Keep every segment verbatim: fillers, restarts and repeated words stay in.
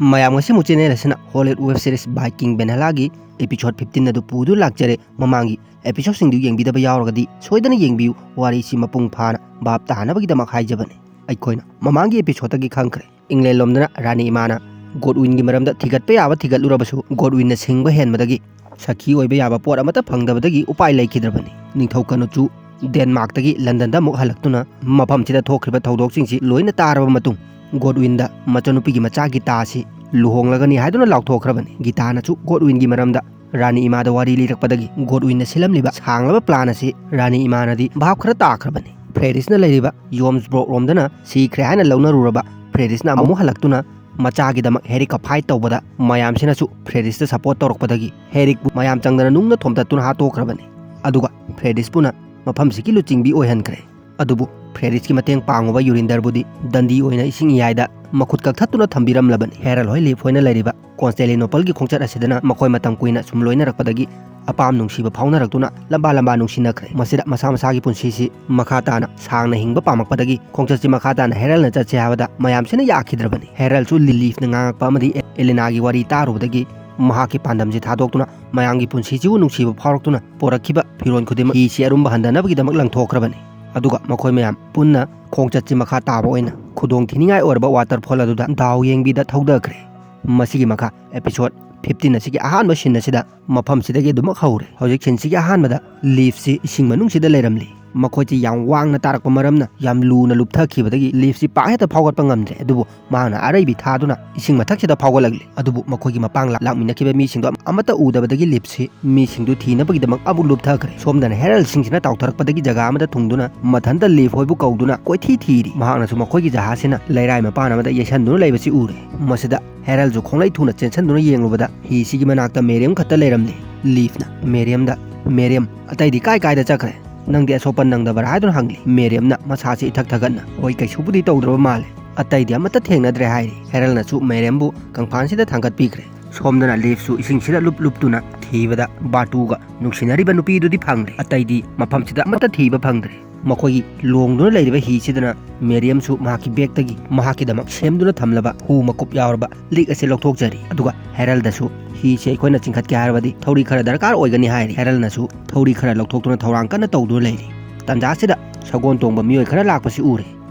ꯃꯌꯥꯝ, ꯉꯁꯤꯃꯨꯛ ꯆꯦꯅꯦꯜ ꯑꯁꯤꯅ ꯍꯣꯂꯤꯋꯨꯗ ꯋꯦꯕ ꯁꯤꯔꯤꯁ ꯕꯥꯏꯀꯤꯡ ꯚꯦꯟꯍꯦꯂꯥꯒꯤ ꯑꯦꯄꯤꯁꯣꯗ ꯐꯤꯐꯇꯤꯟ ꯑꯗꯨ ꯄꯨꯗꯨꯅ ꯂꯥꯛꯆꯔꯦ꯫ ꯃꯃꯥꯡꯒꯤ ꯑꯦꯄꯤꯁꯣꯗꯁꯤꯡꯗꯨ ꯌꯦꯡꯕꯤꯗꯕ ꯌꯥꯎꯔꯒꯗꯤ ꯁꯣꯏꯗꯅ ꯌꯦꯡꯕꯤꯌꯨ, ꯋꯥꯔꯤꯁꯤ ꯃꯄꯨꯡ ꯐꯥꯅ ꯚꯥꯞ ꯇꯥꯅꯕꯒꯤꯗꯃꯛ ꯍꯥꯏꯖꯕꯅꯤ꯫ ꯑꯩꯈꯣꯏꯅ ꯃꯃꯥꯡꯒꯤ ꯑꯦꯄꯤꯁꯣꯗꯇꯒꯤ ꯈꯪꯈ꯭ꯔꯦ, ꯏꯪꯂꯦꯟ ꯂꯣꯝꯗꯅ ꯔꯥꯅꯤ ꯏꯃꯥꯅ ꯒꯣꯗꯋꯤꯟꯒꯤ ꯃꯔꯝꯗ ꯊꯤꯒꯠꯄ ꯌꯥꯕ ꯊꯤꯒꯠꯂꯨꯔꯕꯁꯨ, ꯒꯣꯗꯋꯤꯟꯅ ꯁꯤꯡꯕ ꯍꯦꯟꯕꯗꯒꯤ ꯁꯈꯤ ꯑꯣꯏꯕ ꯌꯥꯕ ꯄꯣꯠ ꯑꯃꯠꯇ ꯐꯪꯗꯕꯗꯒꯤ ꯎꯄꯥꯏ ꯂꯩꯈꯤꯗ꯭ꯔꯕꯅꯤ꯫ ꯅꯤꯡꯊꯧ ꯀꯅꯨꯆꯨ ꯗꯦꯟꯃꯥꯔꯛꯇꯒꯤ ꯂꯟꯗꯟꯗ ꯑꯃꯨꯛ ꯍꯜꯂꯛꯇꯨꯅ ꯃꯐꯝꯁꯤꯗ ꯊꯣꯛꯈ꯭ꯔꯤꯕ ꯊꯧꯗꯣꯛꯁꯤꯡꯁꯤ ꯂꯣꯏꯅ ꯇꯥꯔꯕ ꯃꯇꯨꯡ, ꯒꯣꯗꯋꯤꯟꯗ ꯃꯆꯥꯅꯨꯄꯤꯒꯤ ꯃꯆꯥ ꯒꯤꯇꯥꯁꯤ ꯂꯨꯍꯣꯡꯂꯒꯅꯤ ꯍꯥꯏꯗꯨꯅ ꯂꯥꯎꯊꯣꯛꯈ꯭ꯔꯕꯅꯤ꯫ ꯒꯤꯇꯥꯅꯁꯨ ꯒꯣꯗꯋꯤꯟꯒꯤ ꯃꯔꯝꯗ ꯔꯥꯅꯤ ꯏꯃꯥꯗ ꯋꯥꯔꯤ ꯂꯤꯔꯛꯄꯗꯒꯤ ꯒꯣꯗꯋꯤꯟꯅ ꯁꯤꯜꯂꯝꯂꯤꯕ ꯁꯥꯡꯂꯕ ꯄ꯭ꯂꯥꯟ ꯑꯁꯤ ꯔꯥꯅꯤ ꯏꯃꯥꯅꯗꯤ ꯚꯥꯞ ꯈꯔ ꯇꯥꯈ꯭ꯔꯕꯅꯤ꯫ ꯐ꯭ꯔꯦꯔꯤꯁꯅ ꯂꯩꯔꯤꯕ ꯌꯣꯝꯁꯕ꯭ꯔꯣꯛ ꯔꯣꯝꯗꯅ ꯁꯤꯈ꯭ꯔꯦ ꯍꯥꯏꯅ ꯂꯧꯅꯔꯨꯔꯕ ꯐ꯭ꯔꯦꯔꯤꯁꯅ ꯑꯃꯨꯛ ꯍꯜꯂꯛꯇꯨꯅ ꯃꯆꯥꯒꯤꯗꯃꯛ ꯍꯦꯔꯤꯛꯀ ꯐꯥꯏꯠ ꯇꯧꯕꯗ ꯃꯌꯥꯝꯁꯤꯅꯁꯨ ꯐ꯭ꯔꯦꯔꯤꯁꯇ ꯁꯄꯣꯔꯠ ꯇꯧꯔꯛꯄꯗꯒꯤ ꯍꯦꯔꯤꯛꯄꯨ ꯃꯌꯥꯝ ꯆꯪꯗꯅ ꯅꯨꯡꯅ ꯊꯣꯝꯇꯠꯇꯨꯅ ꯍꯥꯠꯇꯣꯛꯈ꯭ꯔꯕꯅꯤ꯫ ꯑꯗꯨꯒ ꯐ꯭ꯔꯦꯔꯤꯁꯄꯨꯅ ꯃꯐꯝꯁꯤꯒꯤ ꯂꯨꯆꯤꯡꯕꯤ ꯑꯣꯏꯍꯟꯈ꯭ꯔꯦ꯫ ꯑꯗꯨꯕꯨ ꯐ꯭ꯔꯦꯔꯤꯁꯀꯤ ꯃꯇꯦꯡ ꯄꯥꯡꯉꯨꯕ ꯌꯨꯔꯤꯟꯗꯔꯕꯨꯗꯤ ꯗꯟꯗꯤ ꯑꯣꯏꯅ ꯏꯁꯤꯡ ꯏꯌꯥꯏꯗ ꯃꯈꯨꯠ ꯀꯛꯊꯠꯇꯨꯅ ꯊꯝꯕꯤꯔꯝꯂꯕꯅꯤ꯫ ꯍꯦꯔꯜ ꯍꯣꯏ ꯂꯤꯐ ꯍꯣꯏꯅ ꯂꯩꯔꯤꯕ ꯀꯣꯟꯁꯇꯦꯂꯤꯅꯣꯄꯜꯒꯤ ꯈꯣꯡꯆꯠ ꯑꯁꯤꯗꯅ ꯃꯈꯣꯏ ꯃꯇꯝ ꯀꯨꯏꯅ ꯁꯨꯝ ꯂꯣꯏꯅꯔꯛꯄꯗꯒꯤ ꯑꯄꯥꯝ ꯅꯨꯡꯁꯤꯕ ꯐꯥꯎꯅꯔꯛꯇꯨꯅ ꯂꯝꯕꯥ ꯂꯝꯕꯥ ꯅꯨꯡꯁꯤꯅꯈ꯭ꯔꯦ꯫ ꯃꯁꯤꯗ ꯃꯁꯥ ꯃꯁꯥꯒꯤ ꯄꯨꯟꯁꯤꯁꯤ ꯃꯈꯥ ꯇꯥꯅ ꯁꯥꯡꯅ ꯍꯤꯡꯕ ꯄꯥꯝꯃꯛꯄꯗꯒꯤ ꯈꯣꯡꯆꯠꯁꯤ ꯃꯈꯥ ꯇꯥꯅ ꯍꯦꯔꯜꯅ ꯆꯠꯁꯦ ꯍꯥꯏꯕꯗ ꯃꯌꯥꯝꯁꯤꯅ ꯌꯥꯈꯤꯗ꯭ꯔꯕꯅꯤ꯫ ꯍꯦꯔꯜꯁꯨ ꯂꯤꯂꯤꯐꯅ ꯉꯥꯡꯉꯛꯄ ꯑꯃꯗꯤ ꯑꯦꯂꯦꯅꯥꯒꯤ ꯋꯥꯔꯤ ꯇꯥꯔꯨꯕꯗꯒꯤ ꯃꯍꯥꯛꯀꯤ ꯄꯥꯟꯗꯝꯁꯤ ꯊꯥꯗꯣꯛꯇꯨꯅ ꯃꯌꯥꯝꯒꯤ ꯄꯨꯟꯁꯤꯁꯤꯕꯨ ꯅꯨꯡꯁꯤꯕ ꯐꯥꯎꯔꯛꯇꯨꯅ ꯄꯣꯔꯛꯈꯤꯕ ꯐꯤꯔꯣꯜ ꯈꯨꯗꯤꯡꯃꯛ ꯍꯤꯁꯤ ꯑꯔꯨꯝꯕ ꯍꯟꯗꯅꯕꯒꯤꯗꯃꯛ ꯂꯪꯊꯣꯛꯈ꯭ꯔꯕꯅꯤ꯫ ꯑꯗꯨꯒ ꯃꯈꯣꯏ ꯃꯌꯥꯝ ꯄꯨꯟꯅ ꯈꯣꯡꯆꯠꯁꯤ ꯃꯈꯥ ꯇꯥꯕ ꯑꯣꯏꯅ ꯈꯨꯗꯣꯡ ꯊꯤꯅꯤꯡꯉꯥꯏ ꯑꯣꯏꯔꯕ ꯋꯥꯇꯔꯐꯣꯜ ꯑꯗꯨꯗ ꯗꯥꯎ ꯌꯦꯡꯕꯤꯗ ꯊꯧꯗꯈ꯭ꯔꯦ꯫ ꯃꯁꯤꯒꯤ ꯃꯈꯥ ꯑꯦꯄꯤꯁꯣꯗ ꯐꯤꯐꯇꯤꯟ ꯑꯁꯤꯒꯤ ꯑꯍꯥꯟꯕ ꯁꯤꯟ ꯑꯁꯤꯗ ꯃꯐꯝꯁꯤꯗꯒꯤ ꯑꯗꯨꯃꯛ ꯍꯧꯔꯦ꯫ ꯍꯧꯖꯤꯛ ꯁꯤꯟꯁꯤꯒꯤ ꯑꯍꯥꯟꯕꯗ ꯂꯤꯐꯁꯤ ꯏꯁꯤꯡ ꯃꯅꯨꯡꯁꯤꯗ ꯂꯩꯔꯝꯂꯤ꯫ ꯃꯈꯣꯏꯁꯤ ꯌꯥꯝ ꯋꯥꯡꯅ ꯇꯥꯔꯛꯄ ꯃꯔꯝꯅ ꯌꯥꯝ ꯂꯨꯅ ꯂꯨꯞꯊꯈꯤꯕꯗꯒꯤ ꯂꯤꯐꯁꯤ ꯄꯥꯛ ꯍꯦꯛꯇ ꯐꯥꯎꯒꯠꯄ ꯉꯝꯗ꯭ꯔꯦ꯫ ꯑꯗꯨꯕꯨ ꯃꯍꯥꯛꯅ ꯑꯔꯩꯕꯤ ꯊꯥꯗꯨꯅ ꯏꯁꯤꯡ ꯃꯊꯛꯁꯤꯗ ꯐꯥꯎꯒꯠꯂꯛꯂꯤ꯫ ꯑꯗꯨꯕꯨ ꯃꯈꯣꯏꯒꯤ ꯃꯄꯥꯡ ꯂꯥꯛ-, ꯂꯥꯛꯃꯤꯟꯅꯈꯤꯕ ꯃꯤꯁꯤꯡꯗꯣ ꯑꯃꯠꯇ ꯎꯗꯕꯗꯒꯤ ꯂꯤꯐꯁꯤ ꯃꯤꯁꯤꯡꯗꯨ ꯊꯤꯅꯕꯒꯤꯗꯃꯛ ꯑꯃꯨꯛ ꯂꯨꯞꯊꯈ꯭ꯔꯦ꯫ ꯁꯣꯝꯗꯅ ꯍꯦꯔꯜꯁꯤꯡꯁꯤꯅ ꯇꯥꯎꯊꯔꯛꯄꯗꯒꯤ ꯖꯒꯥ ꯑꯃꯗ ꯊꯨꯡꯗꯨꯅ ꯃꯊꯟꯇ ꯂꯤꯐ ꯍꯣꯏꯕꯨ ꯀꯧꯗꯨꯅ ꯀꯣꯏꯊꯤ ꯊꯤꯔꯤ꯫ ꯃꯍꯥꯛꯅꯁꯨ ꯃꯈꯣꯏꯒꯤ ꯖꯍꯥꯖꯁꯤꯅ ꯂꯩꯔꯥꯏ ꯃꯄꯥꯟ ꯑꯃꯗ ꯌꯩꯁꯟꯗꯨꯅ ꯂꯩꯕꯁꯤ ꯎꯔꯦ꯫ ꯃꯁꯤꯗ ꯍꯦꯔꯜꯁꯨ ꯈꯣꯡꯂꯩ ꯊꯨꯅ ꯆꯦꯟꯁꯟꯗꯨꯅ ꯌꯦꯡꯂꯨꯕꯗ ꯍꯤꯁꯤꯒꯤ ꯃꯅꯥꯛꯇ ꯃꯦꯔꯤꯌꯝ ꯈꯛꯇ ꯂꯩꯔꯝꯂꯤ꯫ ꯂꯤꯐꯅ ꯃꯦꯔꯤꯌꯝꯗ, "ꯃꯦꯔꯤꯌꯝ, ꯑꯇꯩꯗꯤ ꯀꯥꯏ ꯀꯥꯏꯗ ꯆꯠꯈ꯭ꯔꯦ? ꯅꯪꯗꯤ ꯑꯁꯣꯛꯄ ꯅꯪꯗꯕꯔꯥ?" ꯍꯥꯏꯗꯨꯅ ꯍꯪꯂꯤ꯫ ꯃꯦꯔꯤꯌꯝꯅ ꯃꯁꯥꯁꯤ ꯏꯊꯛ ꯊꯛꯀꯠꯅ, "ꯍꯣꯏ, ꯀꯩꯁꯨꯕꯨꯗꯤ ꯇꯧꯗ꯭ꯔꯕ ꯃꯥꯜꯂꯦ꯫ ꯑꯇꯩꯗꯤ ꯑꯃꯠꯇ ꯊꯦꯡꯅꯗ꯭ꯔꯦ" ꯍꯥꯏꯔꯤ꯫ ꯍꯦꯔꯜꯅꯁꯨ ꯃꯦꯔꯤꯌꯝꯕꯨ ꯀꯪꯐꯥꯟꯁꯤꯗ ꯊꯥꯡꯒꯠꯄꯤꯈ꯭ꯔꯦ꯫ ꯁꯣꯝꯗꯅ ꯂꯤꯐꯁꯨ ꯏꯁꯤꯡꯁꯤꯗ ꯂꯨꯞ ꯂꯨꯞꯇꯨꯅ ꯊꯤꯕꯗ ꯕꯥꯔꯇꯨꯒ ꯅꯨꯡꯁꯤꯅꯔꯤꯕ ꯅꯨꯄꯤꯗꯨꯗꯤ ꯐꯪꯂꯦ꯫ ꯑꯇꯩꯗꯤ ꯃꯐꯝꯁꯤꯗ ꯑꯃꯠꯇ ꯊꯤꯕ ꯐꯪꯗ꯭ꯔꯦ꯫ ꯃꯈꯣꯏꯒꯤ ꯂꯣꯡꯗꯨꯅ ꯂꯩꯔꯤꯕ ꯍꯤꯁꯤꯗꯅ ꯃꯦꯔꯤꯌꯝꯁꯨ ꯃꯍꯥꯛꯀꯤ ꯕꯦꯒꯇꯒꯤ ꯃꯍꯥꯛꯀꯤꯗꯃꯛ ꯁꯦꯝꯗꯨꯅ ꯊꯝꯂꯕ ꯍꯨ ꯃꯀꯨꯞ ꯌꯥꯎꯔꯕ ꯂꯤꯛ ꯑꯁꯤ ꯂꯧꯊꯣꯛꯆꯔꯤ꯫ ꯑꯗꯨꯒ ꯍꯦꯔꯜꯗꯁꯨ ꯍꯤꯁꯤ ꯑꯩꯈꯣꯏꯅ ꯆꯤꯡꯈꯠꯀꯦ ꯍꯥꯏꯔꯕꯗꯤ ꯊꯧꯔꯤ ꯈꯔ ꯗꯔꯀꯥꯔ ꯑꯣꯏꯒꯅꯤ ꯍꯥꯏꯔꯤ꯫ ꯍꯦꯔꯜꯅꯁꯨ ꯊꯧꯔꯤ ꯈꯔ ꯂꯧꯊꯣꯛꯇꯨꯅ ꯊꯧꯔꯥꯡ ꯀꯟꯅ ꯇꯧꯗꯨꯅ ꯂꯩꯔꯤ꯫ ꯇꯥꯟꯖꯥꯁꯤꯗ ꯁꯒꯣꯜ ꯇꯣꯡꯕ ꯃꯤꯑꯣꯏ ꯈꯔ ꯂꯥꯛꯄꯁꯤ ꯎꯔꯦ꯫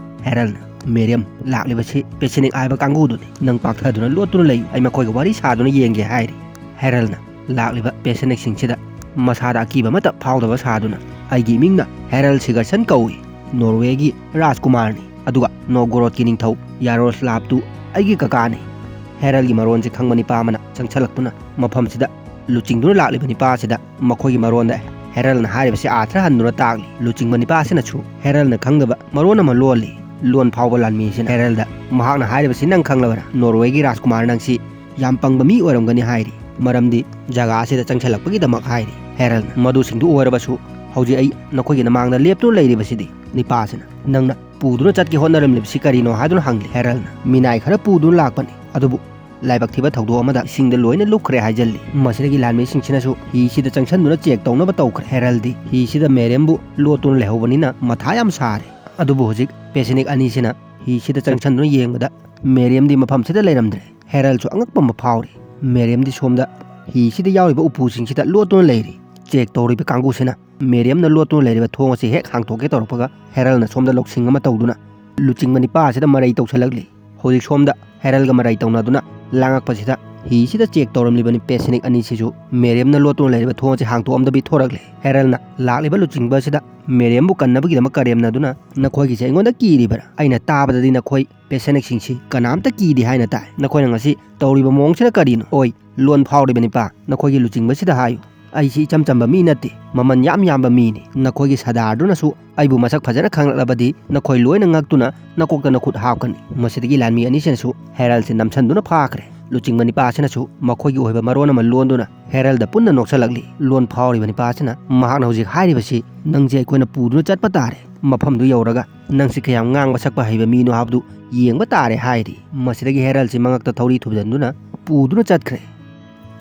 ꯍꯦꯔꯜꯅ, "ꯃꯦꯔꯤꯌꯝ, ꯂꯥꯛꯂꯤꯕꯁꯤ ꯄꯦꯁꯦꯅꯤꯛ ꯍꯥꯏꯕ ꯀꯥꯡꯕꯨꯗꯨꯅꯤ꯫ ꯅꯪ ꯄꯥꯛꯊꯗꯨꯅ ꯂꯣꯠꯇꯨꯅ ꯂꯩꯌꯨ, ꯑꯩ ꯃꯈꯣꯏꯒ ꯋꯥꯔꯤ ꯁꯥꯗꯨꯅ ꯌꯦꯡꯒꯦ" ꯍꯥꯏꯔꯤ꯫ ꯍꯦꯔꯜꯅ ꯂꯥꯛꯂꯤꯕ ꯄꯦꯁꯦꯅꯤꯛꯁꯤꯡꯁꯤꯗ ꯃꯁꯥꯗ ꯑꯀꯤꯕ ꯑꯃꯠꯇ ꯐꯥꯎꯗꯕ ꯁꯥꯗꯨꯅ, "ꯑꯩꯒꯤ ꯏꯃꯤꯡꯅ ꯍꯦꯔꯜ ꯁꯤꯒꯔꯁꯟ ꯀꯧꯏ, ꯅꯣꯔꯋꯦꯒꯤ ꯔꯥꯖꯀꯨꯃꯥꯔꯅꯤ, ꯑꯗꯨꯒ ꯅꯣꯒꯣꯔꯣꯠꯀꯤ ꯅꯤꯡꯊꯧ ꯌꯥꯔꯣꯁꯂꯥꯞꯇꯨ ꯑꯩꯒꯤ ꯀꯀꯥꯅꯤ꯫" ꯍꯦꯔꯜꯒꯤ ꯃꯔꯣꯟꯁꯦ ꯈꯪꯕ ꯅꯤꯄꯥ ꯑꯃꯅ ꯆꯪꯁꯜꯂꯛꯇꯨꯅ ꯃꯐꯝꯁꯤꯗ ꯂꯨꯆꯤꯡꯗꯨꯅ ꯂꯥꯛꯂꯤꯕ ꯅꯤꯄꯥ ꯑꯁꯤꯗ ꯃꯈꯣꯏꯒꯤ ꯃꯔꯣꯟꯗ ꯍꯦꯔꯜꯅ ꯍꯥꯏꯔꯤꯕꯁꯤ ꯑꯥꯊ꯭ꯔ ꯍꯟꯗꯨꯅ ꯇꯥꯛꯂꯤ꯫ ꯂꯨꯆꯤꯡꯕ ꯅꯤꯄꯥ ꯑꯁꯤꯅꯁꯨ ꯍꯦꯔꯜꯅ ꯈꯪꯗꯕ ꯃꯔꯣꯟ ꯑꯃ ꯂꯣꯜꯂꯤ꯫ ꯂꯣꯟ ꯐꯥꯎꯕ ꯂꯥꯟꯃꯤ ꯑꯁꯤꯅ ꯍꯦꯔꯜꯗ, "ꯃꯍꯥꯛꯅ ꯍꯥꯏꯔꯤꯕꯁꯤ ꯅꯪ ꯈꯪꯂꯕꯔꯥ? ꯅꯣꯔꯋꯦꯒꯤ ꯔꯥꯖꯀꯨꯃꯥꯔ ꯅꯪꯁꯤ ꯌꯥꯝ ꯄꯪꯕ ꯃꯤ ꯑꯣꯏꯔꯝꯒꯅꯤ" ꯍꯥꯏꯔꯤ꯫ "ꯃꯔꯝꯗꯤ ꯖꯒꯥ ꯑꯁꯤꯗ ꯆꯪꯁꯤꯜꯂꯛꯄꯒꯤꯗꯃꯛ" ꯍꯥꯏꯔꯤ꯫ ꯍꯦꯔꯜꯅ, "ꯃꯗꯨꯁꯤꯡꯗꯨ ꯑꯣꯏꯔꯕꯁꯨ ꯍꯧꯖꯤꯛ ꯑꯩ ꯅꯈꯣꯏꯒꯤ ꯅꯃꯥꯡꯗ ꯂꯦꯞꯇꯨꯅ ꯂꯩꯔꯤꯕꯁꯤꯗꯤ?" ꯅꯤꯄꯥ ꯑꯁꯤꯅ, "ꯅꯪꯅ ꯄꯨꯗꯨꯅ ꯆꯠꯀꯦ ꯍꯣꯠꯅꯔꯝꯂꯤꯕꯁꯤ ꯀꯔꯤꯅꯣ?" ꯍꯥꯏꯗꯨꯅ ꯍꯪꯂꯤ꯫ ꯍꯦꯔꯜꯅ, "ꯃꯤꯅꯥꯏ ꯈꯔ ꯄꯨꯗꯨꯅ ꯂꯥꯛꯄꯅꯤ, ꯑꯗꯨꯕꯨ ꯂꯥꯏꯕꯛ ꯊꯤꯕ ꯊꯧꯗꯣꯛ ꯑꯃꯗ ꯏꯁꯤꯡꯗ ꯂꯣꯏꯅ ꯂꯨꯞꯈ꯭ꯔꯦ" ꯍꯥꯏꯖꯜꯂꯤ꯫ ꯃꯁꯤꯗꯒꯤ ꯂꯥꯟꯃꯤꯁꯤꯡꯁꯤꯅꯁꯨ ꯍꯤꯁꯤꯗ ꯆꯪꯁꯤꯟꯗꯨꯅ ꯆꯦꯛ ꯇꯧꯅꯕ ꯇꯧꯈ꯭ꯔꯦ꯫ ꯍꯦꯔꯜꯗꯤ ꯍꯤꯁꯤꯗ ꯃꯦꯔꯤꯌꯝꯕꯨ ꯂꯣꯠꯇꯨꯅ ꯂꯩꯍꯧꯕꯅꯤꯅ ꯃꯊꯥ ꯌꯥꯝ ꯁꯥꯔꯦ꯫ ꯑꯗꯨꯕꯨ ꯍꯧꯖꯤꯛ ꯄꯦꯁꯦꯅꯤꯛ ꯑꯅꯤꯁꯤꯅ ꯍꯤꯁꯤꯗ ꯆꯪꯁꯤꯟꯗꯨꯅ ꯌꯦꯡꯕꯗ ꯃꯦꯔꯤꯌꯝꯗꯤ ꯃꯐꯝꯁꯤꯗ ꯂꯩꯔꯝꯗ꯭ꯔꯦ꯫ ꯍꯦꯔꯜꯁꯨ ꯑꯉꯛꯄ ꯑꯃ ꯐꯥꯎꯔꯤ꯫ ꯃꯦꯔꯤꯌꯝꯗꯤ ꯁꯣꯝꯗ ꯍꯤꯁꯤꯗ ꯌꯥꯎꯔꯤꯕ ꯎꯄꯨꯁꯤꯡꯁꯤꯗ ꯂꯣꯠꯇꯨꯅ ꯂꯩꯔꯤ꯫ ꯆꯦꯛ ꯇꯧꯔꯤꯕ ꯀꯥꯡꯕꯨꯁꯤꯅ ꯃꯦꯔꯤꯌꯝꯅ ꯂꯣꯠꯇꯨꯅ ꯂꯩꯔꯤꯕ ꯊꯣꯡ ꯑꯁꯤ ꯍꯦꯛ ꯍꯥꯡꯇꯣꯛꯀꯦ ꯇꯧꯔꯛꯄꯒ ꯍꯦꯔꯜꯅ ꯁꯣꯝꯗ ꯂꯧꯁꯤꯡ ꯑꯃ ꯇꯧꯗꯨꯅ ꯂꯨꯆꯤꯡꯕ ꯅꯤꯄꯥ ꯑꯁꯤꯗ ꯃꯔꯩ ꯇꯧꯁꯜꯂꯛꯂꯤ꯫ ꯍꯧꯖꯤꯛ ꯁꯣꯝꯗ ꯍꯦꯔꯜꯒ ꯃꯔꯩ ꯇꯧꯅꯗꯨꯅ ꯂꯥꯡꯉꯛꯄꯁꯤꯗ ꯍꯤꯁꯤꯗ ꯆꯦꯛ ꯇꯧꯔꯝꯂꯤꯕ ꯄꯦꯁꯦꯅꯤꯛ ꯑꯅꯤꯁꯤꯁꯨ ꯃꯦꯔꯤꯌꯝꯅ ꯂꯣꯠꯇꯨꯅ ꯂꯩꯔꯤꯕ ꯊꯣꯡ ꯑꯁꯤ ꯍꯥꯡꯇꯣꯛꯑꯝꯗꯕꯤ ꯊꯣꯔꯛꯂꯦ꯫ ꯍꯦꯔꯜꯅ ꯂꯥꯛꯂꯤꯕ ꯂꯨꯆꯤꯡꯕ ꯑꯁꯤꯗ ꯃꯦꯔꯤꯌꯝꯕꯨ ꯀꯟꯅꯕꯒꯤꯗꯃꯛ ꯀꯔꯦꯝꯅꯗꯨꯅ, "ꯅꯈꯣꯏꯒꯤꯁꯦ ꯑꯩꯉꯣꯟꯗ ꯀꯤꯔꯤꯕ꯭ꯔꯥ? ꯑꯩꯅ ꯇꯥꯕꯗꯗꯤ ꯅꯈꯣꯏ ꯄꯦꯁꯦꯅꯤꯛꯁꯤꯡꯁꯤ ꯀꯅꯥꯝꯇ ꯀꯤꯗꯦ ꯍꯥꯏꯅ ꯇꯥꯏ꯫ ꯅꯈꯣꯏꯅ ꯉꯁꯤ ꯇꯧꯔꯤꯕ ꯃꯑꯣꯡꯁꯤꯅ ꯀꯔꯤꯅꯣ? ꯑꯣꯏ, ꯂꯣꯟ ꯐꯥꯎꯔꯤꯕ ꯅꯤꯄꯥ, ꯅꯈꯣꯏꯒꯤ ꯂꯨꯆꯤꯡꯕꯁꯤꯗ ꯍꯥꯏꯌꯨ, ꯑꯩꯁꯤ ꯏꯆꯝ ꯆꯝꯕ ꯃꯤ ꯅꯠꯇꯦ, ꯃꯃꯜ ꯌꯥꯝ ꯌꯥꯝꯕ ꯃꯤꯅꯤ꯫ ꯅꯈꯣꯏꯒꯤ ꯁꯗꯥꯔꯗꯨꯅꯁꯨ ꯑꯩꯕꯨ ꯃꯁꯛ ꯐꯖꯅ ꯈꯪꯂꯛꯂꯕꯗꯤ ꯅꯈꯣꯏ ꯂꯣꯏꯅ ꯉꯛꯇꯨꯅ ꯅꯀꯣꯛꯇ ꯅꯈꯨꯠ ꯍꯥꯞꯀꯅꯤ꯫" ꯃꯁꯤꯗꯒꯤ ꯂꯥꯟꯃꯤ ꯑꯅꯤꯁꯤꯅꯁꯨ ꯍꯦꯔꯜꯁꯦ ꯅꯝꯁꯤꯟꯗꯨꯅ ꯐꯥꯈ꯭ꯔꯦ꯫ ꯂꯨꯆꯤꯡꯕ ꯅꯤꯄꯥ ꯑꯁꯤꯅꯁꯨ ꯃꯈꯣꯏꯒꯤ ꯑꯣꯏꯕ ꯃꯔꯣꯟ ꯑꯃ ꯂꯣꯟꯗꯨꯅ ꯍꯦꯔꯜꯗ ꯄꯨꯟꯅ ꯅꯣꯛꯁꯜꯂꯛꯂꯤ꯫ ꯂꯣꯟ ꯐꯥꯎꯔꯤꯕ ꯅꯤꯄꯥ ꯑꯁꯤꯅ, "ꯃꯍꯥꯛꯅ ꯍꯧꯖꯤꯛ ꯍꯥꯏꯔꯤꯕꯁꯤ ꯅꯪꯁꯦ ꯑꯩꯈꯣꯏꯅ ꯄꯨꯗꯨꯅ ꯆꯠꯄ ꯇꯥꯔꯦ꯫ ꯃꯐꯝꯗꯨ ꯌꯧꯔꯒ ꯅꯪꯁꯤ ꯀꯌꯥꯝ ꯉꯥꯡꯕ ꯁꯛꯄ ꯍꯩꯕ ꯃꯤꯅꯣ ꯍꯥꯏꯕꯗꯨ ꯌꯦꯡꯕ ꯇꯥꯔꯦ" ꯍꯥꯏꯔꯤ꯫ ꯃꯁꯤꯗꯒꯤ ꯍꯦꯔꯜꯁꯤ ꯃꯉꯛꯇ ꯊꯧꯔꯤ ꯊꯨꯖꯟꯗꯨꯅ ꯄꯨꯗꯨꯅ ꯆꯠꯈ꯭ꯔꯦ꯫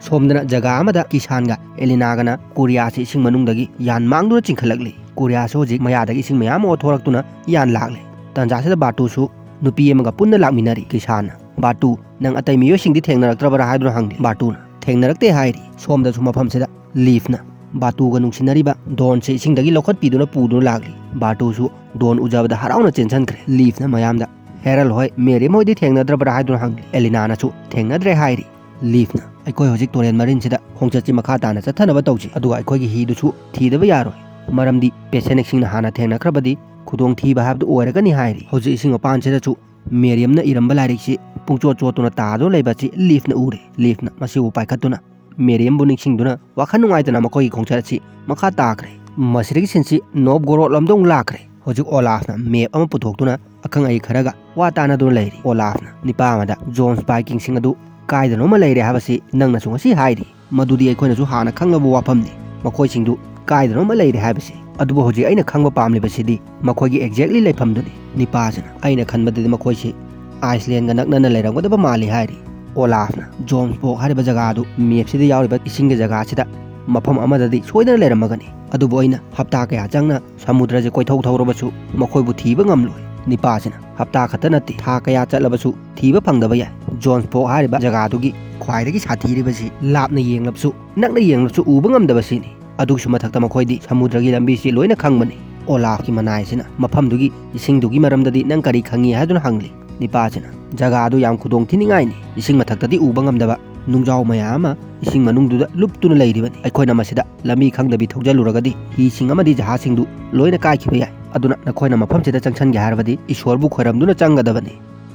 ꯁꯣꯝꯗꯅ ꯖꯒꯥ ꯑꯃꯗ ꯀꯤꯁꯥꯟꯒ ꯑꯦꯂꯤꯅꯥꯒꯅ ꯀꯣꯔꯤꯌꯥꯁꯤ ꯏꯁꯤꯡ ꯃꯅꯨꯡꯗꯒꯤ ꯌꯥꯟ ꯃꯥꯡꯗꯨꯅ ꯆꯤꯡꯈꯠꯂꯛꯂꯤ꯫ ꯀꯣꯔꯤꯌꯥꯁꯨ ꯍꯧꯖꯤꯛ ꯃꯌꯥꯗꯒꯤ ꯏꯁꯤꯡ ꯃꯌꯥꯝ ꯑꯃ ꯑꯣꯠꯊꯣꯔꯛꯇꯨꯅ ꯌꯥꯟ ꯂꯥꯛꯂꯤ꯫ ꯇꯥꯟꯖꯥꯁꯤꯗ ꯕꯥꯔꯇꯨꯁꯨ ꯅꯨꯄꯤ ꯑꯃꯒ ꯄꯨꯟꯅ ꯂꯥꯛꯃꯤꯟꯅꯔꯤ꯫ ꯀꯤꯁꯥꯟꯅ, "ꯕꯥꯔꯇꯨ, ꯅꯪ ꯑꯇꯩ ꯃꯤꯑꯣꯏꯁꯤꯡꯗꯤ ꯊꯦꯡꯅꯔꯛꯇ꯭ꯔꯕꯔꯥ?" ꯍꯥꯏꯗꯨꯅ ꯍꯪꯂꯤ꯫ ꯕꯥꯔꯇꯨꯅ, "ꯊꯦꯡꯅꯔꯛꯇꯦ" ꯍꯥꯏꯔꯤ꯫ ꯁꯣꯝꯗꯁꯨ ꯃꯐꯝꯁꯤꯗ ꯂꯤꯐꯅ ꯕꯥꯔꯇꯨꯒ ꯅꯨꯡꯁꯤꯅꯔꯤꯕ ꯗꯣꯟꯁꯦ ꯏꯁꯤꯡꯗꯒꯤ ꯂꯧꯈꯠꯄꯤꯗꯨꯅ ꯄꯨꯗꯨꯅ ꯂꯥꯛꯂꯤ꯫ ꯕꯥꯔꯇꯨꯁꯨ ꯗꯣꯟ ꯎꯖꯕꯗ ꯍꯔꯥꯎꯅ ꯆꯦꯟꯁꯤꯟꯈ꯭ꯔꯦ꯫ ꯂꯤꯐꯅ ꯃꯌꯥꯝꯗ, "ꯍꯦꯔꯜ ꯍꯣꯏ, ꯃꯦꯔꯤꯝ ꯍꯣꯏꯗꯤ ꯊꯦꯡꯅꯗ꯭ꯔꯕ꯭ꯔꯥ?" ꯍꯥꯏꯗꯨꯅ ꯍꯪꯂꯤ꯫ ꯑꯦꯂꯤꯅꯥꯅꯁꯨ, "ꯊꯦꯡꯅꯗ꯭ꯔꯦ" ꯍꯥꯏꯔꯤ꯫ ꯂꯤꯐꯅ, "ꯑꯩꯈꯣꯏ ꯍꯧꯖꯤꯛ ꯇꯨꯔꯦꯜ ꯃꯔꯤꯟꯁꯤꯗ ꯈꯣꯡꯆꯠꯁꯤ ꯃꯈꯥ ꯇꯥꯅ ꯆꯠꯊꯅꯕ ꯇꯧꯁꯤ, ꯑꯗꯨꯒ ꯑꯩꯈꯣꯏꯒꯤ ꯍꯤꯗꯨꯁꯨ ꯊꯤꯗꯕ ꯌꯥꯔꯣꯏ, ꯃꯔꯝꯗꯤ ꯄꯦꯁꯦꯅꯤꯛꯁꯤꯡꯅ ꯍꯥꯟꯅ ꯊꯦꯡꯅꯈ꯭ꯔꯕꯗꯤ ꯈꯨꯗꯣꯡꯊꯤꯕ ꯍꯥꯏꯕꯗꯨ ꯑꯣꯏꯔꯒꯅꯤ" ꯍꯥꯏꯔꯤ꯫ ꯍꯧꯖꯤꯛ ꯏꯁꯤꯡ ꯃꯄꯥꯟꯁꯤꯗꯁꯨ ꯃꯦꯔꯤꯌꯝꯅ ꯏꯔꯝꯕ ꯂꯥꯏꯔꯤꯛꯁꯤ ꯄꯨꯡꯆꯣꯠ ꯆꯣꯠꯇꯨꯅ ꯇꯥꯗꯨꯅ ꯂꯩꯕ ꯑꯁꯤ ꯂꯤꯐꯅ ꯎꯔꯦ꯫ ꯂꯤꯐꯅ ꯃꯁꯤꯕꯨ ꯄꯥꯏꯈꯠꯇꯨꯅ ꯃꯦꯔꯤꯌꯝꯕꯨ ꯅꯤꯡꯁꯤꯡꯗꯨꯅ ꯋꯥꯈꯜ ꯅꯨꯡꯉꯥꯏꯇꯅ ꯃꯈꯣꯏꯒꯤ ꯈꯣꯡꯆꯠ ꯑꯁꯤ ꯃꯈꯥ ꯇꯥꯈ꯭ꯔꯦ꯫ ꯃꯁꯤꯗꯒꯤ ꯁꯤꯟꯁꯤ ꯅꯣꯞꯒꯣꯔꯣꯗ ꯂꯣꯝꯗ ꯑꯃꯨꯛ ꯂꯥꯛꯈ꯭ꯔꯦ꯫ ꯍꯧꯖꯤꯛ ꯑꯣꯂꯥꯐꯅ ꯃꯦꯞ ꯑꯃ ꯄꯨꯊꯣꯛꯇꯨꯅ ꯑꯈꯪ ꯑꯍꯩ ꯈꯔꯒ ꯋꯥ ꯇꯥꯅꯗꯨꯅ ꯂꯩꯔꯤ꯫ ꯑꯣꯂꯥꯐꯅ ꯅꯤꯄꯥ ꯑꯃꯗ ꯖꯣꯟꯁ ꯚꯥꯏꯀꯤꯡꯁꯤꯡ ꯑꯗꯨ ꯀꯥꯏꯗꯅꯣꯃ ꯂꯩꯔꯦ ꯍꯥꯏꯕꯁꯤ ꯅꯪꯅꯁꯨ ꯉꯁꯤ ꯍꯥꯏꯔꯤ꯫ ꯃꯗꯨꯗꯤ ꯑꯩꯈꯣꯏꯅꯁꯨ ꯍꯥꯟꯅ ꯈꯪꯂꯕ ꯋꯥꯐꯝꯅꯤ꯫ ꯃꯈꯣꯏꯁꯤꯡꯗꯨ ꯀꯥꯏꯗꯅꯣꯃ ꯂꯩꯔꯦ ꯍꯥꯏꯕꯁꯤ꯫ ꯑꯗꯨꯕꯨ ꯍꯧꯖꯤꯛ ꯑꯩꯅ ꯈꯪꯕ ꯄꯥꯝꯂꯤꯕꯁꯤꯗꯤ ꯃꯈꯣꯏꯒꯤ exactly ꯂꯩꯐꯝꯗꯨꯅꯤ꯫ ꯅꯤꯄꯥꯁꯤꯅ, ꯑꯩꯅ ꯈꯟꯕꯗꯗꯤ ꯃꯈꯣꯏꯁꯤ ꯑꯥꯏꯁꯂꯦꯟꯒ ꯅꯛꯅꯅ ꯂꯩꯔꯝꯒꯗꯕ ꯃꯥꯜꯂꯤ ꯍꯥꯏꯔꯤ꯫ ꯑꯣꯂꯥꯐꯅ, ꯖꯣꯟꯁꯕꯣꯔꯒ ꯍꯥꯏꯔꯤꯕ ꯖꯒꯥ ꯑꯗꯨ ꯃꯦꯞꯁꯤꯗ ꯌꯥꯎꯔꯤꯕ ꯏꯁꯤꯡꯒꯤ ꯖꯒꯥꯁꯤꯗ ꯃꯐꯝ ꯑꯃꯗꯗꯤ ꯁꯣꯏꯗꯅ ꯂꯩꯔꯝꯃꯒꯅꯤ꯫ ꯑꯗꯨꯕꯨ ꯑꯩꯅ ꯍꯞꯇꯥ ꯀꯌꯥ ꯆꯪꯅ ꯁꯃꯨꯗ꯭ꯔꯁꯦ ꯀꯣꯏꯊꯧ ꯊꯧꯔꯕꯁꯨ ꯃꯈꯣꯏꯕꯨ ꯊꯤꯕ ꯉꯝꯂꯣꯏ꯫ ꯅꯤꯄꯥꯁꯤꯅ, ꯍꯞꯇꯥ ꯈꯛꯇ ꯅꯠꯇꯦ, ꯊꯥ ꯀꯌꯥ ꯆꯠꯂꯕꯁꯨ ꯊꯤꯕ ꯐꯪꯗꯕ ꯌꯥꯏ꯫ ꯖꯣꯟꯁꯕꯣꯔꯒ ꯍꯥꯏꯔꯤꯕ ꯖꯒꯥꯗꯨꯒꯤ ꯈ꯭ꯋꯥꯏꯗꯒꯤ ꯁꯥꯊꯤꯔꯤꯕꯁꯤ ꯂꯥꯞꯅ ꯌꯦꯡꯂꯕꯁꯨ, ꯅꯛꯅ ꯌꯦꯡꯂꯕꯁꯨ ꯎꯕ ꯉꯝꯗꯕꯁꯤꯅꯤ꯫ ꯑꯗꯨꯒꯤꯁꯨ ꯃꯊꯛꯇ ꯃꯈꯣꯏꯗꯤ ꯁꯃꯨꯗ꯭ꯔꯒꯤ ꯂꯝꯕꯤꯁꯤ ꯂꯣꯏꯅ ꯈꯪꯕꯅꯤ꯫ ꯑꯣꯂꯥꯐꯀꯤ ꯃꯅꯥꯏꯁꯤꯅ ꯃꯐꯝꯗꯨꯒꯤ ꯏꯁꯤꯡꯗꯨꯒꯤ ꯃꯔꯝꯗꯗꯤ ꯅꯪ ꯀꯔꯤ ꯈꯪꯉꯤ ꯍꯥꯏꯗꯨꯅ ꯍꯪꯂꯤ꯫ ꯅꯤꯄꯥꯁꯤꯅ, ꯖꯒꯥ ꯑꯗꯨ ꯌꯥꯝ ꯈꯨꯗꯣꯡ ꯊꯤꯅꯤꯡꯉꯥꯏꯅꯤ꯫ ꯏꯁꯤꯡ ꯃꯊꯛꯇꯗꯤ ꯎꯕ ꯉꯝꯗꯕ ꯅꯨꯡꯖꯥꯎ ꯃꯌꯥꯝ ꯑꯃ ꯏꯁꯤꯡ ꯃꯅꯨꯡꯗꯨꯗ ꯂꯨꯞꯇꯨꯅ ꯂꯩꯔꯤꯕꯅꯤ꯫ ꯑꯩꯈꯣꯏꯅ ꯃꯁꯤꯗ ꯂꯝꯕꯤ ꯈꯪꯗꯕꯤ ꯊꯧꯖꯤꯜꯂꯨꯔꯒꯗꯤ ꯍꯤꯁꯤꯡ ꯑꯃꯗꯤ ꯖꯍꯥꯖꯁꯤꯡꯗꯨ ꯂꯣꯏꯅ ꯀꯥꯏꯈꯤꯕ ꯌꯥꯏ꯫ ꯑꯗꯨꯅ ꯅꯈꯣꯏꯅ ꯃꯐꯝꯁꯤꯗ ꯆꯪꯁꯤꯟꯒꯦ ꯍꯥꯏꯔꯕꯗꯤ ꯏꯁꯣꯔꯕꯨ ꯈꯣꯏꯔꯝꯗꯨꯅ ꯆꯪꯒꯗꯕꯅꯤ꯫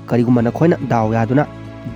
ꯀꯔꯤꯒꯨꯝꯕ ꯅꯈꯣꯏꯅ ꯗꯥꯎ ꯌꯥꯗꯨꯅ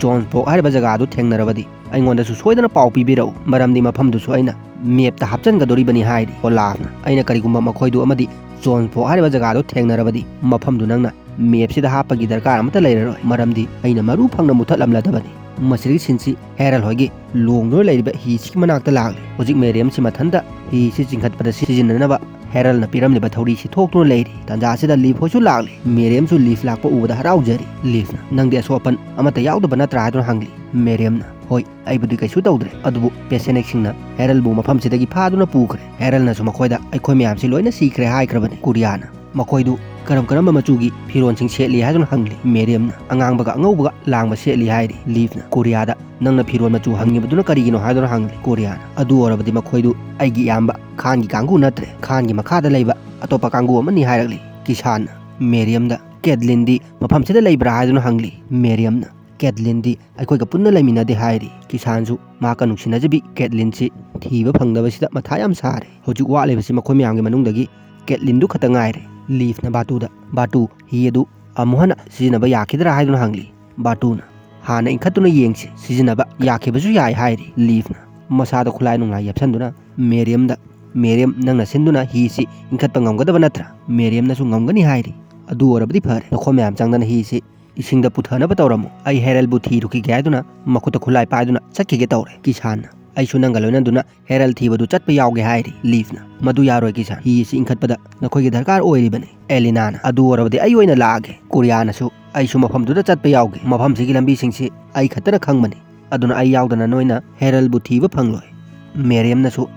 ꯖꯣꯟꯁꯕꯣꯔꯒ ꯍꯥꯏꯔꯤꯕ ꯖꯒꯥ ꯑꯗꯨ ꯊꯦꯡꯅꯔꯕꯗꯤ ꯑꯩꯉꯣꯟꯗꯁꯨ ꯁꯣꯏꯗꯅ ꯄꯥꯎ ꯄꯤꯕꯤꯔꯛꯎ, ꯃꯔꯝꯗꯤ ꯃꯐꯝꯗꯨꯁꯨ ꯑꯩꯅ ꯃꯦꯞꯇ ꯍꯥꯞꯆꯤꯟꯒꯗꯧꯔꯤꯕꯅꯤ ꯍꯥꯏꯔꯤ꯫ ꯑꯣꯂꯥꯐꯅ, ꯑꯩꯅ ꯀꯔꯤꯒꯨꯝꯕ ꯃꯈꯣꯏꯗꯨ ꯑꯃꯗꯤ ꯖꯣꯟꯁꯕꯣꯔꯒ ꯍꯥꯏꯔꯤꯕ ꯖꯒꯥ ꯑꯗꯨ ꯊꯦꯡꯅꯔꯕꯗꯤ ꯃꯐꯝꯗꯨ ꯅꯪꯅ ꯃꯦꯞꯁꯤꯗ ꯍꯥꯞꯄꯒꯤ ꯗꯔꯀꯥꯔ ꯑꯃꯠꯇ ꯂꯩꯔꯔꯣꯏ, ꯃꯔꯝꯗꯤ ꯑꯩꯅ ꯃꯔꯨ ꯐꯪꯅ ꯃꯨꯊꯠꯂꯝꯂꯗꯕꯅꯤ꯫ ꯃꯁꯤꯗꯒꯤ ꯁꯤꯟꯁꯤ ꯍꯦꯔꯜ ꯍꯣꯏꯒꯤ ꯂꯣꯡꯗꯨꯅ ꯂꯩꯔꯤꯕ ꯍꯤꯁꯤꯒꯤ ꯃꯅꯥꯛꯇ ꯂꯥꯛꯂꯤ꯫ ꯍꯧꯖꯤꯛ ꯃꯦꯔꯤꯌꯝꯁꯤ ꯃꯊꯟꯇ ꯍꯤꯁꯤ ꯆꯤꯡꯈꯠꯄꯗ ꯁꯤꯖꯤꯟꯅꯅꯕ ꯍꯦꯔꯜꯅ ꯄꯤꯔꯝꯂꯤꯕ ꯊꯧꯔꯤꯁꯤ ꯊꯣꯛꯇꯨꯅ ꯂꯩꯔꯤ꯫ ꯇꯥꯟꯖꯥꯁꯤꯗ ꯂꯤꯐ ꯍꯣꯏꯁꯨ ꯂꯥꯛꯂꯤ꯫ ꯃꯦꯔꯤꯌꯝꯁꯨ ꯂꯤꯐ ꯂꯥꯛꯄ ꯎꯕꯗ ꯍꯔꯥꯎꯖꯔꯤ꯫ ꯂꯤꯐꯅ, "ꯅꯪꯗꯤ ꯑꯁꯣꯛ ꯑꯄꯟ ꯑꯃꯠꯇ ꯌꯥꯎꯗꯕ ꯅꯠꯇ꯭ꯔꯥ?" ꯍꯥꯏꯗꯨꯅ ꯍꯪꯂꯤ꯫ ꯃꯦꯔꯤꯌꯝꯅ, "ꯍꯣꯏ, ꯑꯩꯕꯨꯗꯤ ꯀꯩꯁꯨ ꯇꯧꯗ꯭ꯔꯦ, ꯑꯗꯨꯕꯨ ꯄꯦꯁꯦꯅꯦꯛꯁꯤꯡꯅ ꯍꯦꯔꯜꯕꯨ ꯃꯐꯝꯁꯤꯗꯒꯤ ꯐꯥꯗꯨꯅ ꯄꯨꯈ꯭ꯔꯦ꯫ ꯍꯦꯔꯜꯅꯁꯨ ꯃꯈꯣꯏꯗ ꯑꯩꯈꯣꯏ ꯃꯌꯥꯝꯁꯤ ꯂꯣꯏꯅ ꯁꯤꯈ꯭ꯔꯦ ꯍꯥꯏꯈ꯭ꯔꯕꯅꯤ꯫" ꯀꯣꯔꯤꯌꯥꯅ, "ꯃꯈꯣꯏꯗꯨ ꯀꯔꯝ ꯀꯔꯝꯕ ꯃꯆꯨꯒꯤ ꯐꯤꯔꯣꯜꯁꯤꯡ ꯁꯦꯠꯂꯤ?" ꯍꯥꯏꯗꯨꯅ ꯍꯪꯂꯤ꯫ ꯃꯦꯔꯤꯌꯝꯅ, "ꯑꯉꯥꯡꯕꯒ ꯑꯉꯧꯕꯒ ꯂꯥꯡꯕ ꯁꯦꯠꯂꯤ" ꯍꯥꯏꯔꯤ꯫ ꯂꯤꯐꯅ ꯀꯣꯔꯤꯌꯥꯗ, "ꯅꯪꯅ ꯐꯤꯔꯣꯜ ꯃꯆꯨ ꯍꯪꯉꯤꯕꯗꯨꯅ ꯀꯔꯤꯒꯤꯅꯣ?" ꯍꯥꯏꯗꯨꯅ ꯍꯪꯂꯤ꯫ ꯀꯣꯔꯤꯌꯥꯅ, "ꯑꯗꯨ ꯑꯣꯏꯔꯕꯗꯤ ꯃꯈꯣꯏꯗꯨ ꯑꯩꯒꯤ ꯏꯌꯥꯝꯕ ꯈꯥꯟꯒꯤ ꯀꯥꯡꯕꯨ ꯅꯠꯇ꯭ꯔꯦ, ꯈꯥꯟꯒꯤ ꯃꯈꯥꯗ ꯂꯩꯕ ꯑꯇꯣꯞꯄ ꯀꯥꯡꯕꯨ ꯑꯃꯅꯤ" ꯍꯥꯏꯔꯛꯂꯤ꯫ ꯀꯤꯁꯥꯟꯅ ꯃꯦꯔꯤꯌꯝꯗ, "ꯀꯦꯠꯂꯤꯟꯗꯤ ꯃꯐꯝꯁꯤꯗ ꯂꯩꯕ꯭ꯔꯥ?" ꯍꯥꯏꯗꯨꯅ ꯍꯪꯂꯤ꯫ ꯃꯦꯔꯤꯌꯝꯅ, "ꯀꯦꯠꯂꯤꯟꯗꯤ ꯑꯩꯈꯣꯏꯒ ꯄꯨꯟꯅ ꯂꯩꯃꯤꯟꯅꯗꯦ" ꯍꯥꯏꯔꯤ꯫ ꯀꯤꯁꯥꯟꯁꯨ ꯃꯍꯥꯛꯀ ꯅꯨꯡꯁꯤꯅꯖꯕꯤ ꯀꯦꯠꯂꯤꯟꯁꯤ ꯊꯤꯕ ꯐꯪꯗꯕꯁꯤꯗ ꯃꯊꯥ ꯌꯥꯝ ꯁꯥꯔꯦ꯫ ꯍꯧꯖꯤꯛ ꯋꯥꯠꯂꯤꯕꯁꯤ ꯃꯈꯣꯏ ꯃꯌꯥꯝꯒꯤ ꯃꯅꯨꯡꯗꯒꯤ ꯀꯦꯠꯂꯤꯟꯗꯨ ꯈꯛꯇ ꯉꯥꯏꯔꯦ꯫ ꯂꯤꯐꯅ ꯕꯥꯇꯨꯗ, "ꯕꯥꯇꯨ, ꯍꯤ ꯑꯗꯨ ꯑꯃꯨꯛ ꯍꯟꯅ ꯁꯤꯖꯤꯟꯅꯕ ꯌꯥꯈꯤꯗ꯭ꯔꯥ?" ꯍꯥꯏꯗꯨꯅ ꯍꯪꯂꯤ꯫ ꯕꯥꯇꯨꯅ, "ꯍꯥꯟꯅ ꯏꯟꯈꯠꯇꯨꯅ ꯌꯦꯡꯁꯤ, ꯁꯤꯖꯤꯟꯅꯕ ꯌꯥꯈꯤꯕꯁꯨ ꯌꯥꯏ" ꯍꯥꯏꯔꯤ꯫ ꯂꯤꯐꯅ ꯃꯁꯥꯗ ꯈꯨꯠꯂꯥꯏ ꯅꯨꯡꯂꯥꯏ ꯌꯦꯞꯁꯟꯗꯨꯅ ꯃꯦꯔꯤꯌꯝꯗ, "ꯃꯦꯔꯤꯌꯝ, ꯅꯪꯅ ꯁꯤꯟꯗꯨꯅ ꯍꯤꯁꯤ ꯏꯟꯈꯠꯄ ꯉꯝꯒꯗꯕ ꯅꯠꯇ꯭ꯔꯥ?" ꯃꯦꯔꯤꯌꯝꯅꯁꯨ ꯉꯝꯒꯅꯤ ꯍꯥꯏꯔꯤ꯫ "ꯑꯗꯨ ꯑꯣꯏꯔꯕꯗꯤ ꯐꯔꯦ, ꯅꯈꯣꯏ ꯃꯌꯥꯝ ꯆꯪꯗꯅ ꯍꯤꯁꯤ ꯏꯁꯤꯡꯗ ꯄꯨꯊꯅꯕ ꯇꯧꯔꯝꯃꯨ꯫ ꯑꯩ ꯍꯦꯔꯜꯕꯨ ꯊꯤꯔꯨꯈꯤꯒꯦ" ꯍꯥꯏꯗꯨꯅ ꯃꯈꯨꯠꯇ ꯈꯨꯠꯂꯥꯏ ꯄꯥꯏꯗꯨꯅ ꯆꯠꯈꯤꯒꯦ ꯇꯧꯔꯦ꯫ ꯀꯤꯁꯥꯟꯅ, "ꯑꯩꯁꯨ ꯅꯪꯒ ꯂꯣꯏꯅꯗꯨꯅ ꯍꯦꯔꯜ ꯊꯤꯕꯗꯨ ꯆꯠꯄ ꯌꯥꯎꯒꯦ" ꯍꯥꯏꯔꯤ꯫ ꯂꯤꯐꯅ, "ꯃꯗꯨ ꯌꯥꯔꯣꯏ ꯀꯤꯁꯥꯟ, ꯍꯤ ꯑꯁꯤ ꯏꯟꯈꯠꯄꯗ ꯅꯈꯣꯏꯒꯤ ꯗꯔꯀꯥꯔ ꯑꯣꯏꯔꯤꯕꯅꯤ꯫" ꯑꯦꯂꯤꯅꯥꯅ, "ꯑꯗꯨ ꯑꯣꯏꯔꯕꯗꯤ ꯑꯩ ꯑꯣꯏꯅ ꯂꯥꯛꯑꯒꯦ꯫" ꯀꯣꯔꯤꯌꯥꯅꯁꯨ, "ꯑꯩꯁꯨ ꯃꯐꯝꯗꯨꯗ ꯆꯠꯄ ꯌꯥꯎꯒꯦ, ꯃꯐꯝꯁꯤꯒꯤ ꯂꯝꯕꯤꯁꯤꯡꯁꯤ ꯑꯩ ꯈꯛꯇꯅ ꯈꯪꯕꯅꯤ, ꯑꯗꯨꯅ ꯑꯩ ꯌꯥꯎꯗꯅ ꯅꯣꯏꯅ ꯍꯦꯔꯜꯕꯨ ꯊꯤꯕ ꯐꯪꯂꯣꯏ꯫" ꯃꯦꯔꯤꯌꯝꯅꯁꯨ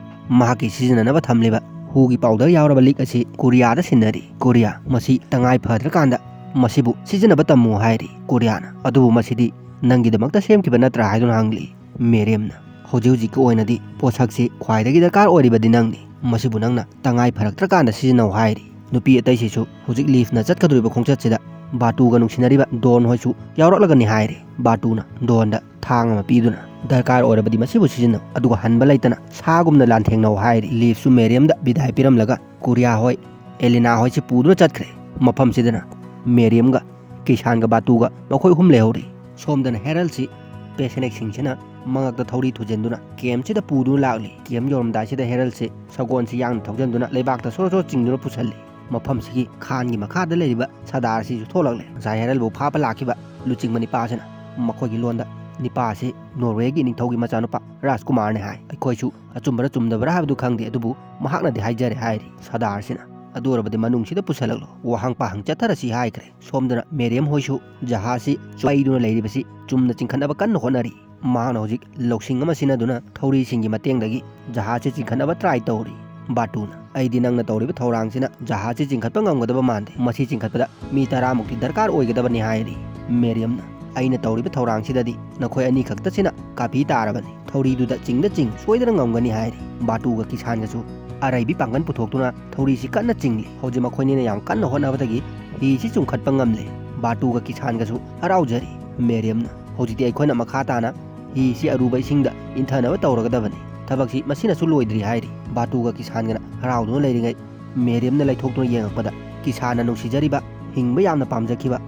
ꯃꯍꯥꯛꯀꯤ ꯁꯤꯖꯤꯟꯅꯅꯕ ꯊꯝꯂꯤꯕ ꯍꯨꯒꯤ ꯄꯥꯎꯗꯔ ꯌꯥꯎꯔꯕ ꯂꯤꯛ ꯑꯁꯤ ꯀꯣꯔꯤꯌꯥꯗ ꯁꯤꯟꯅꯔꯤ꯫ "ꯀꯣꯔꯤꯌꯥ, ꯃꯁꯤ ꯇꯉꯥꯏ ꯐꯗ꯭ꯔꯀꯥꯟꯗ ꯃꯁꯤꯕꯨ ꯁꯤꯖꯤꯟꯅꯕ ꯇꯝꯃꯨ" ꯍꯥꯏꯔꯤ꯫ ꯀꯣꯔꯤꯌꯥꯅ, "ꯑꯗꯨꯕꯨ ꯃꯁꯤꯗꯤ ꯅꯪꯒꯤꯗꯃꯛꯇ ꯁꯦꯝꯈꯤꯕ ꯅꯠꯇ꯭ꯔꯥ?" ꯍꯥꯏꯗꯨꯅ ꯍꯪꯂꯤ꯫ ꯃꯦꯔꯤꯌꯝꯅ, "ꯍꯧꯖꯤꯛ ꯍꯧꯖꯤꯛꯀꯤ ꯑꯣꯏꯅꯗꯤ ꯄꯣꯠꯁꯛꯁꯤ ꯈ꯭ꯋꯥꯏꯗꯒꯤ ꯗꯔꯀꯥꯔ ꯑꯣꯏꯔꯤꯕꯗꯤ ꯅꯪꯅꯤ, ꯃꯁꯤꯕꯨ ꯅꯪꯅ ꯇꯉꯥꯏ ꯐꯔꯛꯇ꯭ꯔꯀꯥꯟꯗ ꯁꯤꯖꯤꯟꯅꯧ" ꯍꯥꯏꯔꯤ꯫ ꯅꯨꯄꯤ ꯑꯇꯩꯁꯤꯁꯨ ꯍꯧꯖꯤꯛ ꯂꯤꯐꯅ ꯆꯠꯀꯗꯧꯔꯤꯕ ꯈꯣꯡꯆꯠꯁꯤꯗ ꯕꯥꯇꯨꯒ ꯅꯨꯡꯁꯤꯅꯔꯤꯕ ꯗꯣꯟ ꯍꯣꯏꯁꯨ ꯌꯥꯎꯔꯛꯂꯒꯅꯤ ꯍꯥꯏꯔꯤ꯫ ꯕꯥꯇꯨꯅ ꯗꯣꯟꯗ ꯊꯥꯡ ꯑꯃ ꯄꯤꯗꯨꯅ, "ꯗꯔꯀꯥꯔ ꯑꯣꯏꯔꯕꯗꯤ ꯃꯁꯤꯕꯨ ꯁꯤꯖꯤꯟꯅꯧ, ꯑꯗꯨꯒ ꯍꯟꯕ ꯂꯩꯇꯅ ꯁꯥꯒꯨꯝꯅ ꯂꯥꯟꯊꯦꯡꯅꯧ" ꯍꯥꯏꯔꯤ꯫ ꯂꯤꯐꯁꯨ ꯃꯦꯔꯤꯌꯝꯗ ꯕꯤꯗꯥꯏ ꯄꯤꯔꯝꯂꯒ ꯀꯣꯔꯤꯌꯥ ꯍꯣꯏ, ꯑꯦꯂꯤꯅꯥ ꯍꯣꯏꯁꯤ ꯄꯨꯗꯨꯅ ꯆꯠꯈ꯭ꯔꯦ꯫ ꯃꯐꯝꯁꯤꯗꯅ ꯃꯦꯔꯤꯌꯝꯒ ꯀꯤꯁꯥꯟꯒ ꯕꯥꯇꯨꯒ ꯃꯈꯣꯏ ꯑꯍꯨꯝ ꯂꯩꯍꯧꯔꯤ꯫ ꯁꯣꯝꯗꯅ ꯍꯦꯔꯜꯁꯤ ꯄꯦꯁꯦꯅꯦꯛꯁꯤꯡꯁꯤꯅ ꯃꯉꯛꯇ ꯊꯧꯔꯤ ꯊꯨꯖꯤꯟꯗꯨꯅ ꯀꯦꯝꯁꯤꯗ ꯄꯨꯗꯨꯅ ꯂꯥꯛꯂꯤ꯫ ꯀꯦꯝ ꯌꯧꯔꯝꯗꯥꯏꯁꯤꯗ ꯍꯦꯔꯜꯁꯤ ꯁꯒꯣꯜꯁꯤ ꯌꯥꯡꯅ ꯊꯧꯖꯤꯟꯗꯨꯅ ꯂꯩꯕꯥꯛꯇ ꯁꯣꯔ ꯁꯣꯔ ꯆꯤꯡꯗꯨꯅ ꯄꯨꯁꯜꯂꯤ꯫ ꯃꯐꯝꯁꯤꯒꯤ ꯈꯥꯟꯒꯤ ꯃꯈꯥꯗ ꯂꯩꯔꯤꯕ ꯁꯔꯗꯥꯔꯁꯤꯁꯨ ꯊꯣꯛꯂꯛꯂꯦ꯫ ꯉꯁꯥꯏ ꯍꯦꯔꯜꯕꯨ ꯐꯥꯕ ꯂꯥꯛꯈꯤꯕ ꯂꯨꯆꯤꯡꯕ ꯅꯤꯄꯥꯁꯤꯅ ꯃꯈꯣꯏꯒꯤ ꯂꯣꯟꯗ ꯅꯤꯄꯥ ꯑꯁꯤ ꯅꯣꯔꯋꯦꯒꯤ ꯅꯤꯡꯊꯧꯒꯤ ꯃꯆꯥꯅꯨꯄꯥ ꯔꯥꯖꯀꯨꯃꯥꯔꯅꯦ ꯍꯥꯏ꯫ ꯑꯩꯈꯣꯏꯁꯨ ꯑꯆꯨꯝꯕꯔ ꯆꯨꯝꯗꯕꯔ ꯍꯥꯏꯕꯗꯨ ꯈꯪꯗꯦ, ꯑꯗꯨꯕꯨ ꯃꯍꯥꯛꯅꯗꯤ ꯍꯥꯏꯖꯔꯦ ꯍꯥꯏꯔꯤ ꯁꯔꯗꯥꯔꯁꯤꯅ꯫ ꯑꯗꯨ ꯑꯣꯏꯔꯕꯗꯤ ꯃꯅꯨꯡꯁꯤꯗ ꯄꯨꯁꯜꯂꯛꯂꯣ, ꯋꯥꯍꯪ ꯄꯥꯍꯪ ꯆꯠꯊꯔꯁꯤ ꯍꯥꯏꯈ꯭ꯔꯦ꯫ ꯁꯣꯝꯗꯅ ꯃꯦꯔꯤꯌꯝ ꯍꯣꯏꯁꯨ ꯖꯍꯥꯖꯁꯤ ꯄꯩꯗꯨꯅ ꯂꯩꯔꯤꯕꯁꯤ ꯆꯨꯝꯅ ꯆꯤꯡꯈꯠꯅꯕ ꯀꯟꯅ ꯍꯣꯠꯅꯔꯤ꯫ ꯃꯍꯥꯛꯅ ꯍꯧꯖꯤꯛ ꯂꯧꯁꯤꯡ ꯑꯃ ꯁꯤꯖꯤꯟꯅꯗꯨꯅ ꯊꯧꯔꯤꯁꯤꯡꯒꯤ ꯃꯇꯦꯡꯗꯒꯤ ꯖꯍꯥꯖꯁꯤ ꯆꯤꯡꯈꯠꯅꯕ ꯇ꯭ꯔꯥꯏ ꯇꯧꯔꯤ꯫ ꯕꯥꯇꯨꯅ, "ꯑꯩꯗꯤ ꯅꯪꯅ ꯇꯧꯔꯤꯕ ꯊꯧꯔꯥꯡꯁꯤꯅ ꯖꯍꯥꯖꯁꯤ ꯆꯤꯡꯈꯠꯄ ꯉꯝꯒꯗꯕ ꯃꯥꯟꯗꯦ꯫ ꯃꯁꯤ ꯆꯤꯡꯈꯠꯄꯗ ꯃꯤ ꯇꯔꯥꯃꯨꯛꯇꯤ ꯗꯔꯀꯥꯔ ꯑꯣꯏꯒꯗꯕꯅꯤ" ꯍꯥꯏꯔꯤ꯫ ꯃꯦꯔꯤꯌꯝꯅ, "ꯑꯩꯅ ꯇꯧꯔꯤꯕ ꯊꯧꯔꯥꯡꯁꯤꯗꯗꯤ ꯅꯈꯣꯏ ꯑꯅꯤꯈꯛꯇꯁꯤꯅ ꯀꯥꯐꯤ ꯇꯥꯔꯕꯅꯤ꯫ ꯊꯧꯔꯤꯗꯨꯗ ꯆꯤꯡꯗ ꯆꯤꯡ, ꯁꯣꯏꯗꯅ ꯉꯝꯒꯅꯤ" ꯍꯥꯏꯔꯤ꯫ ꯕꯥꯇꯨꯒ ꯀꯤꯁꯥꯟꯒꯁꯨ ꯑꯔꯩꯕꯤ ꯄꯥꯡꯒꯜ ꯄꯨꯊꯣꯛꯇꯨꯅ ꯊꯧꯔꯤꯁꯤ ꯀꯟꯅ ꯆꯤꯡꯂꯤ꯫ ꯍꯧꯖꯤꯛ ꯃꯈꯣꯏꯅꯤꯅ ꯌꯥꯝ ꯀꯟꯅ ꯍꯣꯠꯅꯕꯗꯒꯤ ꯍꯤꯁꯤ ꯆꯨꯡꯈꯠꯄ ꯉꯝꯂꯦ꯫ ꯕꯥꯇꯨꯒ ꯀꯤꯁꯥꯟꯒꯁꯨ ꯍꯔꯥꯎꯖꯔꯤ꯫ ꯃꯦꯔꯤꯌꯝꯅ, "ꯍꯧꯖꯤꯛꯇꯤ ꯑꯩꯈꯣꯏꯅ ꯃꯈꯥ ꯇꯥꯅ ꯍꯤꯁꯤ ꯑꯔꯨꯕ ꯏꯁꯤꯡꯗ ꯏꯟꯊꯅꯕ ꯇꯧꯔꯒꯗꯕꯅꯤ꯫ ꯊꯕꯛꯁꯤ ꯃꯁꯤꯅꯁꯨ ꯂꯣꯏꯗ꯭ꯔꯤ" ꯍꯥꯏꯔꯤ꯫ ꯕꯥꯇꯨꯒ ꯀꯤꯁꯥꯟꯒꯅ ꯍꯔꯥꯎꯗꯨꯅ ꯂꯩꯔꯤꯉꯩ, ꯃꯦꯔꯤꯌꯝꯅ ꯂꯩꯊꯣꯛꯇꯨꯅ ꯌꯦꯡꯉꯛꯄꯗ ꯀꯤꯁꯥꯟꯅ ꯅꯨꯡꯁꯤꯖꯔꯤꯕ, ꯍꯤꯡꯕ ꯌꯥꯝꯅ ꯄꯥꯝꯖꯈꯤꯕ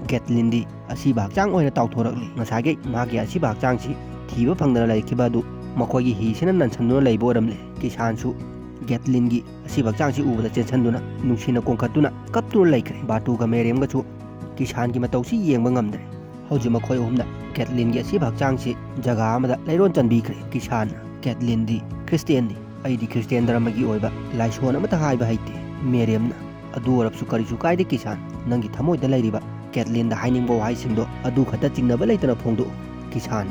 ꯒꯦꯠꯂꯤꯟꯗꯤ ꯑꯁꯤꯕ ꯍꯛꯆꯥꯡ ꯑꯣꯏꯅ ꯇꯥꯎꯊꯣꯔꯛꯂꯤ꯫ ꯉꯁꯥꯏꯒꯤ ꯃꯍꯥꯛꯀꯤ ꯑꯁꯤꯕ ꯍꯛꯆꯥꯡꯁꯤ ꯊꯤꯕ ꯐꯪꯗꯅ ꯂꯩꯈꯤꯕ ꯑꯗꯨ ꯃꯈꯣꯏꯒꯤ ꯍꯤꯁꯤꯅ ꯅꯟꯁꯟꯗꯨꯅ ꯂꯩꯕ ꯑꯣꯏꯔꯝꯂꯦ꯫ ꯀꯤꯁꯥꯟꯁꯨ ꯒꯦꯠꯂꯤꯟꯒꯤ ꯑꯁꯤꯕ ꯍꯛꯆꯥꯡꯁꯤ ꯎꯕꯗ ꯆꯦꯟꯁꯟꯗꯨꯅ ꯅꯨꯡꯁꯤꯅ ꯀꯣꯟꯈꯠꯇꯨꯅ ꯀꯞꯇꯨꯅ ꯂꯩꯈ꯭ꯔꯦ꯫ ꯕꯥꯇꯨꯒ ꯃꯦꯔꯤꯌꯝꯒꯁꯨ ꯀꯤꯁꯥꯟꯒꯤ ꯃꯇꯧꯁꯤ ꯌꯦꯡꯕ ꯉꯝꯗ꯭ꯔꯦ꯫ ꯍꯧꯖꯤꯛ ꯃꯈꯣꯏ ꯑꯍꯨꯝꯅ ꯀꯦꯠꯂꯤꯟꯒꯤ ꯑꯁꯤꯕ ꯍꯛꯆꯥꯡꯁꯤ ꯖꯒꯥ ꯑꯃꯗ ꯂꯩꯔꯣꯟ ꯆꯟꯕꯤꯈ꯭ꯔꯦ꯫ ꯀꯤꯁꯥꯟꯅ, "ꯀꯦꯠꯂꯤꯟꯗꯤ ꯈ꯭ꯔꯤꯁꯇꯤꯌꯥꯟꯅꯤ, ꯑꯩꯗꯤ ꯈ꯭ꯔꯤꯁꯇꯤꯌꯥꯟ ꯙꯔꯃꯒꯤ ꯑꯣꯏꯕ ꯂꯥꯏꯁꯣꯟ ꯑꯃꯠꯇ ꯍꯥꯏꯕ ꯍꯩꯇꯦ꯫" ꯃꯦꯔꯤꯌꯝꯅ, "ꯑꯗꯨ ꯑꯣꯏꯔꯕꯁꯨ ꯀꯔꯤꯁꯨ ꯀꯥꯏꯗꯦ ꯀꯤꯁꯥꯟ, ꯅꯪꯒꯤ ꯊꯃꯣꯏꯗ ꯂꯩꯔꯤꯕ ꯀꯦꯠꯂꯤꯟꯗ ꯍꯥꯏꯅꯤꯡꯕ ꯋꯥꯍꯩꯁꯤꯡꯗꯣ ꯑꯗꯨ ꯈꯛꯇ ꯆꯤꯡꯅꯕ ꯂꯩꯇꯅ ꯐꯣꯡꯗꯣꯛꯎ꯫" ꯀꯤꯁꯥꯟꯅ,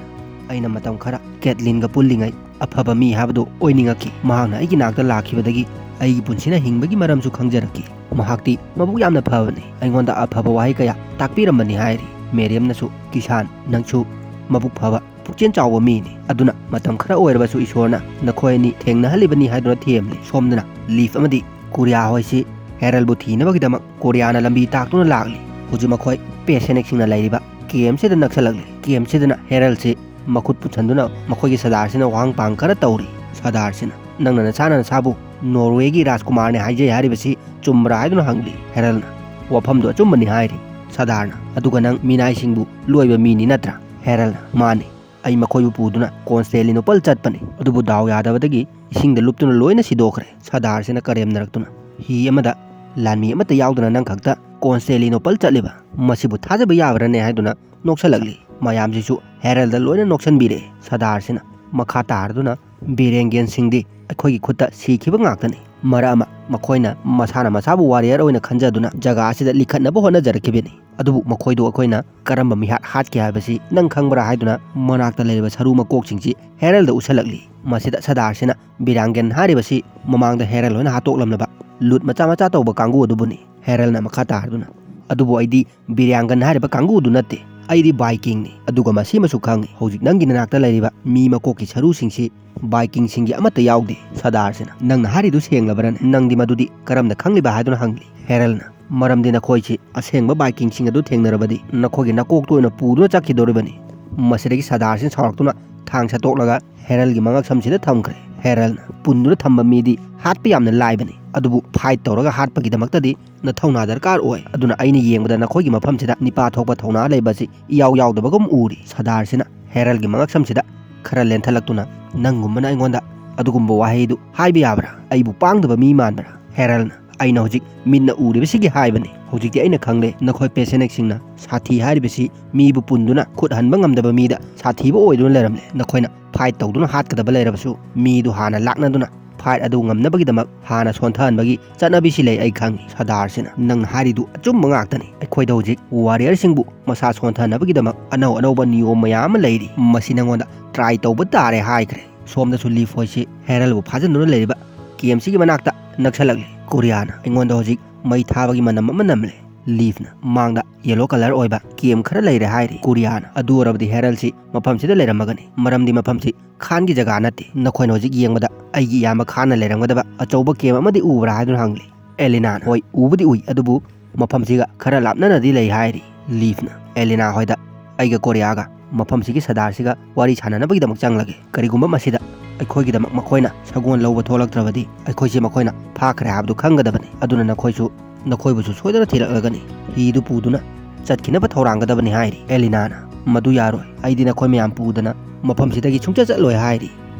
"ꯑꯩꯅ ꯃꯇꯝ ꯈꯔ ꯀꯦꯠꯂꯤꯟꯒ ꯄꯨꯜꯂꯤꯉꯩ ꯑꯐꯕ ꯃꯤ ꯍꯥꯏꯕꯗꯨ ꯑꯣꯏꯅꯤꯡꯉꯛꯈꯤ꯫ ꯃꯍꯥꯛꯅ ꯑꯩꯒꯤ ꯅꯥꯛꯇ ꯂꯥꯛꯈꯤꯕꯗꯒꯤ ꯑꯩꯒꯤ ꯄꯨꯟꯁꯤꯅ ꯍꯤꯡꯕꯒꯤ ꯃꯔꯝꯁꯨ ꯈꯪꯖꯔꯛꯈꯤ꯫ ꯃꯍꯥꯛꯇꯤ ꯃꯕꯨꯛ ꯌꯥꯝꯅ ꯐꯕꯅꯤ꯫ ꯑꯩꯉꯣꯟꯗ ꯑꯐꯕ ꯋꯥꯍꯩ ꯀꯌꯥ ꯇꯥꯛꯄꯤꯔꯝꯕꯅꯤ" ꯍꯥꯏꯔꯤ꯫ ꯃꯦꯔꯤꯌꯝꯅꯁꯨ, "ꯀꯤꯁꯥꯟ, ꯅꯪꯁꯨ ꯃꯕꯨꯛ ꯐꯕ, ꯄꯨꯛꯆꯦꯜ ꯆꯥꯎꯕ ꯃꯤꯅꯤ꯫ ꯑꯗꯨꯅ ꯃꯇꯝ ꯈꯔ ꯑꯣꯏꯔꯕꯁꯨ ꯏꯁꯣꯔꯅ ꯅꯈꯣꯏ ꯑꯅꯤ ꯊꯦꯡꯅꯍꯜꯂꯤꯕꯅꯤ" ꯍꯥꯏꯗꯨꯅ ꯊꯦꯝꯂꯤ꯫ ꯁꯣꯝꯗꯅ ꯂꯤꯐ ꯑꯃꯗꯤ ꯀꯨꯔꯤꯌꯥ ꯍꯣꯏꯁꯤ ꯍꯦꯔꯜꯕꯨ ꯊꯤꯅꯕꯒꯤꯗꯃꯛ ꯀꯨꯔꯤꯌꯥꯅ ꯂꯝꯕꯤ ꯇꯥꯛꯇꯨꯅ ꯂꯥꯛꯂꯤ꯫ ꯍꯧꯖꯤꯛ ꯃꯈꯣꯏ ꯄꯦꯁꯦꯅꯤꯛꯁꯤꯡꯅ ꯂꯩꯔꯤꯕ ꯀꯦꯝꯁꯤꯗ ꯅꯛꯁꯜꯂꯛꯂꯤ꯫ ꯀꯦꯝꯁꯤꯗꯅ ꯍꯦꯔꯜꯁꯤ ꯃꯈꯨꯠ ꯄꯨꯁꯟꯗꯨꯅ ꯃꯈꯣꯏꯒꯤ ꯁꯔꯗꯥꯔꯁꯤꯅ ꯋꯥꯍꯪ ꯄꯥꯡ ꯈꯔ ꯇꯧꯔꯤ꯫ ꯁꯔꯗꯥꯔꯁꯤꯅ, "ꯅꯪꯅ ꯅꯁꯥꯅ ꯅꯁꯥꯕꯨ ꯅꯣꯔꯋꯦꯒꯤ ꯔꯥꯖꯀꯨꯃꯥꯔꯅꯤ ꯍꯥꯏꯖꯩ ꯍꯥꯏꯔꯤꯕꯁꯤ ꯆꯨꯝꯕ꯭ꯔꯥ?" ꯍꯥꯏꯗꯨꯅ ꯍꯪꯂꯤ꯫ ꯍꯦꯔꯜꯅ, "ꯋꯥꯐꯝꯗꯨ ꯑꯆꯨꯝꯕꯅꯤ" ꯍꯥꯏꯔꯤ꯫ ꯁꯔꯗꯥꯔꯅ, "ꯑꯗꯨꯒ ꯅꯪ ꯃꯤꯅꯥꯏꯁꯤꯡꯕꯨ ꯂꯣꯏꯕ ꯃꯤꯅꯤ ꯅꯠꯇ꯭ꯔꯥ?" ꯍꯦꯔꯜꯅ, "ꯃꯥꯅꯤ, ꯑꯩ ꯃꯈꯣꯏꯕꯨ ꯄꯨꯗꯨꯅ ꯀꯣꯟꯁꯇꯦꯂꯤꯅꯣꯄꯜ ꯆꯠꯄꯅꯤ, ꯑꯗꯨꯕꯨ ꯗꯥꯎ ꯌꯥꯗꯕꯗꯒꯤ ꯏꯁꯤꯡꯗ ꯂꯨꯞꯇꯨꯅ ꯂꯣꯏꯅ ꯁꯤꯗꯣꯛꯈ꯭ꯔꯦ꯫" ꯁꯔꯗꯥꯔꯁꯤꯅ ꯀꯔꯦꯝꯅꯔꯛꯇꯨꯅ, "ꯍꯤ ꯑꯃꯗ ꯂꯥꯟꯃꯤ ꯑꯃꯠꯇ ꯌꯥꯎꯗꯅ ꯅꯪ ꯈꯛꯇ ꯀꯣꯟꯁꯇꯦꯂꯤꯅꯣꯄꯜ ꯆꯠꯂꯤꯕ? ꯃꯁꯤꯕꯨ ꯊꯥꯖꯕ ꯌꯥꯕ꯭ꯔꯥꯅꯦ?" ꯍꯥꯏꯗꯨꯅ ꯅꯣꯛꯁꯜꯂꯛꯂꯤ꯫ ꯃꯌꯥꯝꯁꯤꯁꯨ ꯍꯦꯔꯜꯗ ꯂꯣꯏꯅ ꯅꯣꯛꯁꯟꯕꯤꯔꯦ꯫ ꯁꯗꯥꯔꯁꯤꯅ ꯃꯈꯥ ꯇꯥꯔꯗꯨꯅ, "ꯕꯤꯔꯦꯡꯒꯦꯟꯁꯤꯡꯗꯤ ꯑꯩꯈꯣꯏꯒꯤ ꯈꯨꯠꯇ ꯁꯤꯈꯤꯕ ꯉꯥꯛꯇꯅꯤ꯫ ꯃꯔꯛ ꯑꯃ ꯃꯈꯣꯏꯅ ꯃꯁꯥꯅ ꯃꯁꯥꯕꯨ ꯋꯥꯔꯤꯌꯔ ꯑꯣꯏꯅ ꯈꯟꯖꯗꯨꯅ ꯖꯒꯥ ꯑꯁꯤꯗ ꯂꯤꯈꯠꯅꯕ ꯍꯣꯠꯅꯖꯔꯛꯈꯤꯕꯅꯤ꯫ ꯑꯗꯨꯕꯨ ꯃꯈꯣꯏꯗꯨ ꯑꯩꯈꯣꯏꯅ ꯀꯔꯝꯕ ꯃꯤꯍꯥꯠ ꯍꯥꯠꯀꯦ ꯍꯥꯏꯕꯁꯤ ꯅꯪ ꯈꯪꯕ꯭ꯔꯥ?" ꯍꯥꯏꯗꯨꯅ ꯃꯅꯥꯛꯇ ꯂꯩꯔꯤꯕ ꯁꯔꯨ ꯃꯀꯣꯛꯁꯤꯡꯁꯤ ꯍꯦꯔꯜꯗ ꯎꯠꯁꯜꯂꯛꯂꯤ꯫ ꯃꯁꯤꯗ ꯁꯗꯥꯔꯁꯤꯅ ꯕꯤꯔꯥꯡꯒꯟ ꯍꯥꯏꯔꯤꯕꯁꯤ ꯃꯃꯥꯡꯗ ꯍꯦꯔꯜ ꯍꯣꯏꯅ ꯍꯥꯠꯇꯣꯛꯂꯝꯂꯕ ꯂꯨꯠ ꯃꯆꯥ ꯃꯆꯥ ꯇꯧꯕ ꯀꯥꯡꯕꯨ ꯑꯗꯨꯕꯨꯅꯤ꯫ ꯍꯦꯔꯜꯅ ꯃꯈꯥ ꯇꯥꯔꯗꯨꯅ, "ꯑꯗꯨꯕꯨ ꯑꯩꯗꯤ ꯕꯤꯔꯥꯡꯒꯟ ꯍꯥꯏꯔꯤꯕ ꯀꯥꯡꯕꯨꯗꯨ ꯅꯠꯇꯦ꯫ ꯑꯩꯗꯤ ꯕꯥꯏꯀꯤꯡꯅꯤ꯫ ꯑꯗꯨꯒ ꯃꯁꯤꯃꯁꯨ ꯈꯪꯉꯤ, ꯍꯧꯖꯤꯛ ꯅꯪꯒꯤ ꯅꯅꯥꯛꯇ ꯂꯩꯔꯤꯕ ꯃꯤ ꯃꯀꯣꯛꯀꯤ ꯁꯔꯨꯁꯤꯡꯁꯤ ꯕꯥꯏꯀꯤꯡꯁꯤꯡꯒꯤ ꯑꯃꯠꯇ ꯌꯥꯎꯗꯦ꯫" ꯁꯗꯥꯔꯁꯤꯅ, "ꯅꯪꯅ ꯍꯥꯏꯔꯤꯗꯨ ꯁꯦꯡꯂꯕ꯭ꯔꯅꯦ? ꯅꯪꯗꯤ ꯃꯗꯨꯗꯤ ꯀꯔꯝꯅ ꯈꯪꯂꯤꯕ?" ꯍꯥꯏꯗꯨꯅ ꯍꯪꯂꯤ꯫ ꯍꯦꯔꯜꯅ, "ꯃꯔꯝꯗꯤ ꯅꯈꯣꯏꯁꯤ ꯑꯁꯦꯡꯕ ꯕꯥꯏꯀꯤꯡꯁꯤꯡ ꯑꯗꯨ ꯊꯦꯡꯅꯔꯕꯗꯤ ꯅꯈꯣꯏꯒꯤ ꯅꯀꯣꯛꯇ ꯑꯣꯏꯅ ꯄꯨꯗꯨꯅ ꯆꯠꯈꯤꯗꯧꯔꯤꯕꯅꯤ꯫" ꯃꯁꯤꯗꯒꯤ ꯁꯗꯥꯔꯁꯤꯅ ꯁꯥꯎꯔꯛꯇꯨꯅ ꯊꯥꯡ ꯁꯠꯇꯣꯛꯂꯒ ꯍꯦꯔꯜꯒꯤ ꯃꯉꯛꯁꯝꯁꯤꯗ ꯊꯝꯈ꯭ꯔꯦ꯫ ꯍꯦꯔꯜꯅ, "ꯄꯨꯟꯗꯨꯅ ꯊꯝꯕ ꯃꯤꯗꯤ ꯍꯥꯠꯄ ꯌꯥꯝꯅ ꯂꯥꯏꯕꯅꯤ, ꯑꯗꯨꯕꯨ ꯐꯥꯏꯠ ꯇꯧꯔꯒ ꯍꯥꯠꯄꯒꯤꯗꯃꯛꯇꯗꯤ ꯅꯊꯧꯅꯥ ꯗꯔꯀꯥꯔ ꯑꯣꯏ꯫ ꯑꯗꯨꯅ ꯑꯩꯅ ꯌꯦꯡꯕꯗ ꯅꯈꯣꯏꯒꯤ ꯃꯐꯝꯁꯤꯗ ꯅꯤꯄꯥ ꯊꯣꯛꯄ ꯊꯧꯅꯥ ꯂꯩꯕ ꯑꯁꯤ ꯏꯌꯥꯎ ꯌꯥꯎꯗꯕꯒꯨꯝ ꯎꯔꯤ꯫" ꯁꯗꯥꯔꯁꯤꯅ ꯍꯦꯔꯜꯒꯤ ꯃꯉꯛꯁꯝꯁꯤꯗ ꯈꯔ ꯂꯦꯟꯊꯠꯂꯛꯇꯨꯅ, "ꯅꯪꯒꯨꯝꯕꯅ ꯑꯩꯉꯣꯟꯗ ꯑꯗꯨꯒꯨꯝꯕ ꯋꯥꯍꯩꯗꯨ ꯍꯥꯏꯕ ꯌꯥꯕ꯭ꯔꯥ? ꯑꯩꯕꯨ ꯄꯥꯡꯗꯕ ꯃꯤ ꯃꯥꯟꯕ꯭ꯔꯥ?" ꯍꯦꯔꯜꯅ, "ꯑꯩꯅ ꯍꯧꯖꯤꯛ ꯃꯤꯠꯅ ꯎꯔꯤꯕꯁꯤꯒꯤ ꯍꯥꯏꯕꯅꯤ꯫ ꯍꯧꯖꯤꯛꯇꯤ ꯑꯩꯅ ꯈꯪꯂꯦ, ꯅꯈꯣꯏ ꯄꯦꯁꯦꯅꯦꯛꯁꯤꯡꯅ ꯁꯥꯊꯤ ꯍꯥꯏꯔꯤꯕꯁꯤ ꯃꯤꯕꯨ ꯄꯨꯟꯗꯨꯅ ꯈꯨꯠ ꯍꯟꯕ ꯉꯝꯗꯕ ꯃꯤꯗ ꯁꯥꯊꯤꯕ ꯑꯣꯏꯗꯨꯅ ꯂꯩꯔꯝꯂꯦ꯫ ꯅꯈꯣꯏꯅ ꯐꯥꯏꯠ ꯇꯧꯗꯨꯅ ꯍꯥꯠꯀꯗꯕ ꯂꯩꯔꯕꯁꯨ ꯃꯤꯗꯨ ꯍꯥꯟꯅ ꯂꯥꯛꯅꯗꯨꯅ ꯐꯥꯏꯠ ꯑꯗꯨ ꯉꯝꯅꯕꯒꯤꯗꯃꯛ ꯍꯥꯟꯅ ꯁꯣꯟꯊꯍꯟꯕꯒꯤ ꯆꯠꯅꯕꯤꯁꯤ ꯂꯩ꯫ ꯑꯩ ꯈꯪꯏ ꯁꯗꯥꯔꯁꯤꯅ, ꯅꯪꯅ ꯍꯥꯏꯔꯤꯗꯨ ꯑꯆꯨꯝꯕ ꯉꯥꯛꯇꯅꯤ꯫ ꯑꯩꯈꯣꯏꯗ ꯍꯧꯖꯤꯛ ꯋꯥꯔꯤꯌꯔꯁꯤꯡꯕꯨ ꯃꯁꯥ ꯁꯣꯟꯊꯍꯟꯅꯕꯒꯤꯗꯃꯛ ꯑꯅꯧ ꯑꯅꯧꯕ ꯅꯤꯌꯣꯝ ꯃꯌꯥꯝ ꯑꯃ ꯂꯩꯔꯤ꯫ ꯃꯁꯤ ꯅꯪꯉꯣꯟꯗ ꯇ꯭ꯔꯥꯏ ꯇꯧꯕ ꯇꯥꯔꯦ" ꯍꯥꯏꯈ꯭ꯔꯦ꯫ ꯁꯣꯝꯗꯁꯨ ꯂꯤꯐ ꯍꯣꯏꯁꯤ ꯍꯦꯔꯜꯕꯨ ꯐꯥꯖꯤꯟꯗꯨꯅ ꯂꯩꯔꯤꯕ ꯀꯦꯝꯁꯤꯒꯤ ꯃꯅꯥꯛꯇ ꯅꯛꯁꯜꯂꯛꯂꯤ꯫ ꯀꯣꯔꯤꯌꯥꯅ, "ꯑꯩꯉꯣꯟꯗ ꯍꯧꯖꯤꯛ ꯃꯩ ꯊꯥꯕꯒꯤ ꯃꯅꯝ ꯑꯃ ꯅꯝꯂꯦ꯫" ꯂꯤꯐꯅ, "ꯃꯥꯡꯗ ꯌꯦꯂꯣ ꯀꯂꯔ ꯑꯣꯏꯕ ꯀꯦꯝ ꯈꯔ ꯂꯩꯔꯦ" ꯍꯥꯏꯔꯤ꯫ ꯀꯣꯔꯤꯌꯥꯅ, "ꯑꯗꯨ ꯑꯣꯏꯔꯕꯗꯤ ꯍꯦꯔꯜꯁꯤ ꯃꯐꯝꯁꯤꯗ ꯂꯩꯔꯝꯃꯒꯅꯤ, ꯃꯔꯝꯗꯤ ꯃꯐꯝꯁꯤ ꯈꯥꯟꯒꯤ ꯖꯒꯥ ꯅꯠꯇꯦ꯫ ꯅꯈꯣꯏꯅ ꯍꯧꯖꯤꯛ ꯌꯦꯡꯕꯗ ꯑꯩꯒꯤ ꯏꯌꯥꯝꯕ ꯈꯥꯟꯅ ꯂꯩꯔꯝꯒꯗꯕ ꯑꯆꯧꯕ ꯀꯦꯝ ꯑꯃꯗꯤ ꯎꯕ꯭ꯔꯥ?" ꯍꯥꯏꯗꯨꯅ ꯍꯪꯂꯤ꯫ ꯑꯦꯂꯤꯅꯥꯅ, "ꯍꯣꯏ, ꯎꯕꯨꯗꯤ ꯎꯏ, ꯑꯗꯨꯕꯨ ꯃꯐꯝꯁꯤꯒ ꯈꯔ ꯂꯥꯞꯅꯅꯗꯤ ꯂꯩ" ꯍꯥꯏꯔꯤ꯫ ꯂꯤꯐꯅ, "ꯑꯦꯂꯤꯅꯥ ꯍꯣꯏꯗ ꯑꯩꯒ ꯀꯣꯔꯤꯌꯥꯒ ꯃꯐꯝꯁꯤꯒꯤ ꯁꯗꯥꯔꯁꯤꯒ ꯋꯥꯔꯤ ꯁꯥꯟꯅꯅꯕꯒꯤꯗꯃꯛ ꯆꯪꯂꯒꯦ꯫ ꯀꯔꯤꯒꯨꯝꯕ ꯃꯁꯤꯗ ꯑꯩꯈꯣꯏꯒꯤꯗꯃꯛ ꯃꯈꯣꯏꯅ ꯁꯒꯣꯜ ꯂꯧꯕ ꯊꯣꯛꯂꯛꯇ꯭ꯔꯕꯗꯤ ꯑꯩꯈꯣꯏꯁꯦ ꯃꯈꯣꯏꯅ ꯐꯥꯈ꯭ꯔꯦ ꯍꯥꯏꯕꯗꯨ ꯈꯪꯒꯗꯕꯅꯤ꯫ ꯑꯗꯨꯅ ꯅꯈꯣꯏꯁꯨ ꯅꯈꯣꯏꯕꯨꯁꯨ ꯁꯣꯏꯗꯅ ꯊꯤꯔꯛꯂꯒꯅꯤ꯫ ꯍꯤꯗꯨ ꯄꯨꯗꯨꯅ ꯆꯠꯈꯤꯅꯕ ꯊꯧꯔꯥꯡꯒꯗꯕꯅꯤ" ꯍꯥꯏꯔꯤ꯫ ꯑꯦꯂꯤꯅꯥꯅ, "ꯃꯗꯨ ꯌꯥꯔꯣꯏ, ꯑꯩꯗꯤ ꯅꯈꯣꯏ ꯃꯌꯥꯝ ꯄꯨꯗꯅ ꯃꯐꯝꯁꯤꯗꯒꯤ ꯁꯨꯡꯆꯠ ꯆꯠꯂꯣꯏ" ꯍꯥꯏꯔꯤ꯫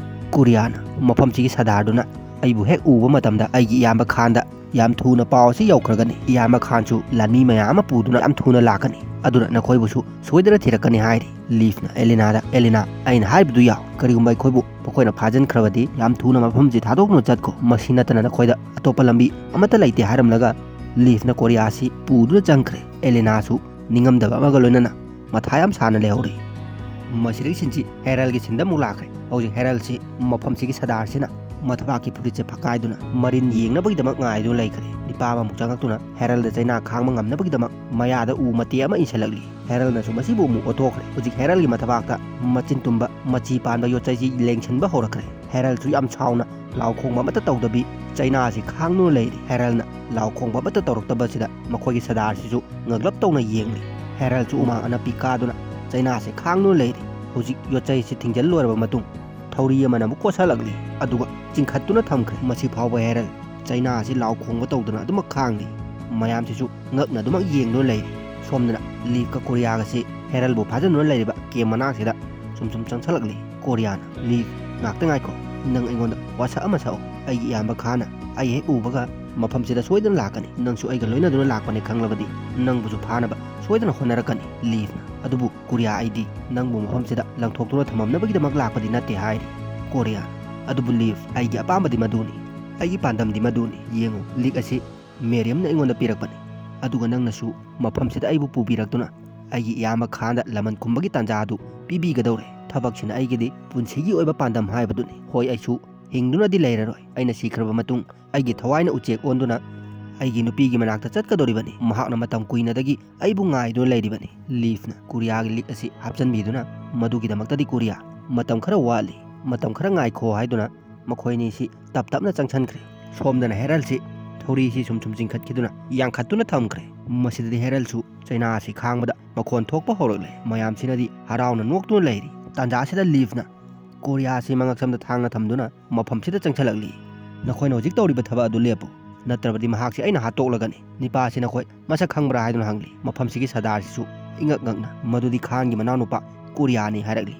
ꯀꯣꯔꯤꯌꯥꯅ, "ꯃꯐꯝꯁꯤꯒꯤ ꯁꯗꯥꯔꯗꯨꯅ ꯑꯩꯕꯨ ꯍꯦꯛ ꯎꯕ ꯃꯇꯝꯗ ꯑꯩꯒꯤ ꯏꯌꯥꯝꯕ ꯈꯥꯟꯗ ꯌꯥꯝ ꯊꯨꯅ ꯄꯥꯎ ꯑꯁꯤ ꯌꯧꯈ꯭ꯔꯒꯅꯤ꯫ ꯏꯌꯥꯝꯕ ꯈꯥꯟꯁꯨ ꯂꯥꯟꯃꯤ ꯃꯌꯥꯝ ꯑꯃ ꯄꯨꯗꯨꯅ ꯌꯥꯝ ꯊꯨꯅ ꯂꯥꯛꯀꯅꯤ꯫ ꯑꯗꯨꯅ ꯅꯈꯣꯏꯕꯨꯁꯨ ꯁꯣꯏꯗꯅ ꯊꯤꯔꯛꯀꯅꯤ ꯍꯥꯏꯔꯤ꯫ ꯂꯤꯐꯅ ꯑꯦꯂꯤꯅꯥꯗ, "ꯑꯦꯂꯤꯅꯥ, ꯑꯩꯅ ꯍꯥꯏꯕꯗꯨ ꯌꯥꯎ꯫ ꯀꯔꯤꯒꯨꯝꯕ ꯑꯩꯈꯣꯏꯕꯨ ꯃꯈꯣꯏꯅ ꯐꯥꯖꯤꯟꯈ꯭ꯔꯕꯗꯤ ꯌꯥꯝ ꯊꯨꯅ ꯃꯐꯝꯁꯤ ꯊꯥꯗꯣꯛꯇꯨꯅ ꯆꯠꯈꯣ꯫ ꯃꯁꯤ ꯅꯠꯇꯅ ꯅꯈꯣꯏꯗ ꯑꯇꯣꯞꯄ ꯂꯝꯕꯤ ꯑꯃꯠꯇ ꯂꯩꯇꯦ" ꯍꯥꯏꯔꯝꯂꯒ ꯂꯤꯐꯅ ꯀꯣꯔꯤꯌꯥ ꯑꯁꯤ ꯄꯨꯗꯨꯅ ꯆꯪꯈ꯭ꯔꯦ꯫ ꯑꯦꯂꯤꯅꯥꯁꯨ ꯅꯤꯡꯉꯝꯗꯕ ꯑꯃꯒ ꯂꯣꯏꯅꯅ ꯃꯊꯥ ꯌꯥꯝ ꯁꯥꯅ ꯂꯩꯍꯧꯔꯤ꯫ ꯃꯁꯤꯗꯒꯤ ꯁꯤꯟꯁꯤ ꯍꯦꯔꯜꯒꯤ ꯁꯤꯟꯗ ꯑꯃꯨꯛ ꯂꯥꯛꯈ꯭ꯔꯦ꯫ ꯍꯧꯖꯤꯛ ꯍꯦꯔꯜꯁꯤ ꯃꯐꯝꯁꯤꯒꯤ ꯁꯔꯗꯥꯔꯁꯤꯅ ꯃꯊꯕꯥꯛꯀꯤ ꯐꯨꯔꯤꯠꯁꯦ ꯐꯛꯀꯥꯏꯗꯨꯅ ꯃꯔꯤꯟ ꯌꯦꯡꯅꯕꯒꯤꯗꯃꯛ ꯉꯥꯏꯗꯨꯅ ꯂꯩꯈ꯭ꯔꯦ꯫ ꯅꯤꯄꯥ ꯑꯃꯃꯨꯛ ꯆꯪꯉꯛꯇꯨꯅ ꯍꯦꯔꯜꯗ ꯆꯩꯅꯥ ꯈꯥꯡꯕ ꯉꯝꯅꯕꯒꯤꯗꯃꯛ ꯃꯌꯥꯗ ꯎ ꯃꯇꯦꯛ ꯑꯃ ꯏꯟꯁꯤꯜꯂꯛꯂꯤ꯫ ꯍꯦꯔꯜꯅꯁꯨ ꯃꯁꯤꯕꯨ ꯑꯃꯨꯛ ꯑꯣꯠꯊꯣꯛꯈ꯭ꯔꯦ꯫ ꯍꯧꯖꯤꯛ ꯍꯦꯔꯜꯒꯤ ꯃꯊꯕꯥꯛꯇ ꯃꯆꯤꯟ ꯇꯨꯝꯕ, ꯃꯆꯤ ꯄꯥꯟꯕ ꯌꯣꯠꯆꯩꯁꯤ ꯂꯦꯡꯁꯤꯟꯕ ꯍꯧꯔꯛꯈ꯭ꯔꯦ꯫ ꯍꯦꯔꯜꯁꯨ ꯌꯥꯝ ꯁꯥꯎꯅ ꯂꯥꯎ ꯈꯣꯡꯕ ꯑꯃꯠꯇ ꯇꯧꯗꯕꯤ ꯆꯩꯅꯥꯁꯤ ꯈꯥꯡꯗꯨꯅ ꯂꯩꯔꯤ꯫ ꯍꯦꯔꯜꯅ ꯂꯥꯎ ꯈꯣꯡꯕ ꯑꯃꯠꯇ ꯇꯧꯔꯛꯇꯕꯁꯤꯗ ꯃꯈꯣꯏꯒꯤ ꯁꯔꯗꯥꯔꯁꯤꯁꯨ ꯉꯛꯂꯞ ꯇꯧꯅ ꯌꯦꯡꯂꯤ꯫ ꯍꯦꯔꯜꯁꯨ ꯍꯨꯃꯥꯡ ꯑꯅꯞꯄꯤ ꯀꯥꯗꯨꯅ ꯆꯩꯅꯥꯁꯤ ꯈꯥꯡꯗꯨꯅ ꯂꯩꯔꯤ꯫ ꯍꯧꯖꯤꯛ ꯌꯣꯠꯆꯩꯁꯤ ꯊꯤꯡꯖꯤꯜ ꯂꯣꯏꯔꯕ ꯃꯇꯨꯡ ꯊꯧꯔꯤ ꯑꯃꯅ ꯑꯃꯨꯛ ꯀꯣꯠꯁꯤꯜꯂꯛꯂꯤ, ꯑꯗꯨꯒ ꯆꯤꯡꯈꯠꯇꯨꯅ ꯊꯝꯈ꯭ꯔꯦ꯫ ꯃꯁꯤ ꯐꯥꯎꯕ ꯍꯦꯔꯜ ꯆꯩꯅꯥ ꯑꯁꯤ ꯂꯥꯎ ꯈꯣꯡꯕ ꯇꯧꯗꯅ ꯑꯗꯨꯃꯛ ꯈꯥꯡꯂꯤ꯫ ꯃꯌꯥꯝꯁꯤꯁꯨ ꯉꯛꯅ ꯑꯗꯨꯃꯛ ꯌꯦꯡꯗꯨꯅ ꯂꯩꯔꯤ꯫ ꯁꯣꯝꯗꯅ ꯂꯤꯐꯀ ꯀꯣꯔꯤꯌꯥꯒꯁꯤ ꯍꯦꯔꯜꯕꯨ ꯐꯥꯖꯤꯟꯗꯨꯅ ꯂꯩꯔꯤꯕ ꯀꯦꯝ ꯃꯅꯥꯛꯁꯤꯗ ꯁꯨꯝ ꯁꯨꯝ ꯆꯪꯁꯤꯜꯂꯛꯂꯤ꯫ ꯀꯣꯔꯤꯌꯥꯅ, "ꯂꯤꯐ, ꯉꯥꯛꯇ ꯉꯥꯏꯈꯣ꯫ ꯅꯪ ꯑꯩꯉꯣꯟꯗ ꯋꯥꯁꯛ ꯑꯃ ꯁꯛꯑꯣ꯫ ꯑꯩꯒꯤ ꯏꯌꯥꯝꯕ ꯈꯥꯟꯅ ꯑꯩ ꯍꯦꯛ ꯎꯕꯒ ꯃꯐꯝꯁꯤꯗ ꯁꯣꯏꯗꯅ ꯂꯥꯛꯀꯅꯤ꯫ ꯅꯪꯁꯨ ꯑꯩꯒ ꯂꯣꯏꯅꯗꯨꯅ ꯂꯥꯛꯄꯅꯤ ꯈꯪꯂꯕꯗꯤ ꯅꯪꯕꯨꯁꯨ ꯐꯥꯅꯕ ꯁꯣꯏꯗꯅ ꯍꯣꯠꯅꯔꯛꯀꯅꯤ, ꯂꯤꯐꯅ꯫ ꯑꯗꯨꯕꯨ ꯀꯣꯔꯤꯌꯥ, ꯑꯩꯗꯤ ꯅꯪꯕꯨ ꯃꯐꯝꯁꯤꯗ ꯂꯪꯊꯣꯛꯇꯨꯅ ꯊꯝꯃꯝꯅꯕꯒꯤꯗꯃꯛ ꯂꯥꯛꯄꯗꯤ ꯅꯠꯇꯦ" ꯍꯥꯏꯔꯤ꯫ ꯀꯣꯔꯤꯌꯥ, "ꯑꯗꯨꯕꯨ ꯂꯤꯐ, ꯑꯩꯒꯤ ꯑꯄꯥꯝꯕꯗꯤ ꯃꯗꯨꯅꯤ꯫ ꯑꯩꯒꯤ ꯄꯥꯟꯗꯝꯗꯤ ꯃꯗꯨꯅꯤ꯫ ꯌꯦꯡꯉꯨ, ꯂꯤꯛ ꯑꯁꯤ ꯃꯦꯔꯤꯌꯝꯅ ꯑꯩꯉꯣꯟꯗ ꯄꯤꯔꯛꯄꯅꯤ꯫ ꯑꯗꯨꯒ ꯅꯪꯅꯁꯨ ꯃꯐꯝꯁꯤꯗ ꯑꯩꯕꯨ ꯄꯨꯕꯤꯔꯛꯇꯨꯅ ꯑꯩꯒꯤ ꯏꯌꯥꯝꯕ ꯈꯥꯟꯗ ꯂꯃꯟ ꯈꯨꯝꯕꯒꯤ ꯇꯥꯟꯖꯥ ꯑꯗꯨ ꯄꯤꯕꯤꯒꯗꯧꯔꯦ꯫ ꯊꯕꯛꯁꯤꯅ ꯑꯩꯒꯤꯗꯤ ꯄꯨꯟꯁꯤꯒꯤ ꯑꯣꯏꯕ ꯄꯥꯟꯗꯝ ꯍꯥꯏꯕꯗꯨꯅꯤ꯫ ꯍꯣꯏ, ꯑꯩꯁꯨ ꯍꯤꯡꯗꯨꯅꯗꯤ ꯂꯩꯔꯔꯣꯏ꯫ ꯑꯩꯅ ꯁꯤꯈ꯭ꯔꯕ ꯃꯇꯨꯡ ꯑꯩꯒꯤ ꯊꯋꯥꯏꯅ ꯎꯆꯦꯛ ꯑꯣꯟꯗꯨꯅ ꯑꯩꯒꯤ ꯅꯨꯄꯤꯒꯤ ꯃꯅꯥꯛꯇ ꯆꯠꯀꯗꯧꯔꯤꯕꯅꯤ꯫ ꯃꯍꯥꯛꯅ ꯃꯇꯝ ꯀꯨꯏꯅꯗꯒꯤ ꯑꯩꯕꯨ ꯉꯥꯏꯗꯨꯅ ꯂꯩꯔꯤꯕꯅꯤ꯫" ꯂꯤꯐꯅ ꯀꯣꯔꯤꯌꯥꯒꯤ ꯂꯤꯛ ꯑꯁꯤ ꯍꯥꯞꯆꯤꯟꯕꯤꯗꯨꯅ, "ꯃꯗꯨꯒꯤꯗꯃꯛꯇꯗꯤ ꯀꯣꯔꯤꯌꯥ, ꯃꯇꯝ ꯈꯔ ꯋꯥꯠꯂꯤ, ꯃꯇꯝ ꯈꯔ ꯉꯥꯏꯈꯣ" ꯍꯥꯏꯗꯨꯅ ꯃꯈꯣꯏꯅꯤꯁꯤ ꯇꯞ ꯇꯞꯅ ꯆꯪꯁꯤꯟꯈ꯭ꯔꯦ꯫ ꯁꯣꯝꯗꯅ ꯍꯦꯔꯜꯁꯤ ꯊꯧꯔꯤꯁꯤ ꯁꯨꯝ ꯁꯨꯝ ꯆꯤꯡꯈꯠꯈꯤꯗꯨꯅ ꯌꯥꯡꯈꯠꯇꯨꯅ ꯊꯝꯈ꯭ꯔꯦ꯫ ꯃꯁꯤꯗꯗꯤ ꯍꯦꯔꯜꯁꯨ ꯆꯩꯅꯥ ꯑꯁꯤ ꯈꯥꯡꯕꯗ ꯃꯈꯣꯟ ꯊꯣꯛꯄ ꯍꯧꯔꯛꯂꯦ꯫ ꯃꯌꯥꯝꯁꯤꯅꯗꯤ ꯍꯔꯥꯎꯅ ꯅꯣꯛꯇꯨꯅ ꯂꯩꯔꯤ꯫ ꯇꯥꯟꯖꯥ ꯑꯁꯤꯗ ꯂꯤꯐꯅ ꯀꯣꯔꯤꯌꯥ ꯑꯁꯤ ꯃꯉꯛꯁꯝꯗ ꯊꯥꯡꯅ ꯊꯝꯗꯨꯅ ꯃꯐꯝꯁꯤꯗ ꯆꯪꯁꯤꯜꯂꯛꯂꯤ꯫ "ꯅꯈꯣꯏꯅ ꯍꯧꯖꯤꯛ ꯇꯧꯔꯤꯕ ꯊꯕꯛ ꯑꯗꯨ ꯂꯦꯞꯄꯨ, ꯅꯠꯇ꯭ꯔꯕꯗꯤ ꯃꯍꯥꯛꯁꯤ ꯑꯩꯅ ꯍꯥꯠꯇꯣꯛꯂꯒꯅꯤ꯫ ꯅꯤꯄꯥ ꯑꯁꯤ ꯅꯈꯣꯏ ꯃꯁꯛ ꯈꯪꯕ꯭ꯔꯥ?" ꯍꯥꯏꯗꯨꯅ ꯍꯪꯂꯤ꯫ ꯃꯐꯝꯁꯤꯒꯤ ꯁꯔꯗꯥꯔꯁꯤꯁꯨ ꯏꯉꯛ ꯉꯛꯅ, "ꯃꯗꯨꯗꯤ ꯈꯥꯟꯒꯤ ꯃꯅꯥꯎꯅꯨꯄꯥ ꯀꯣꯔꯤꯌꯥꯅꯤ" ꯍꯥꯏꯔꯛꯂꯤ꯫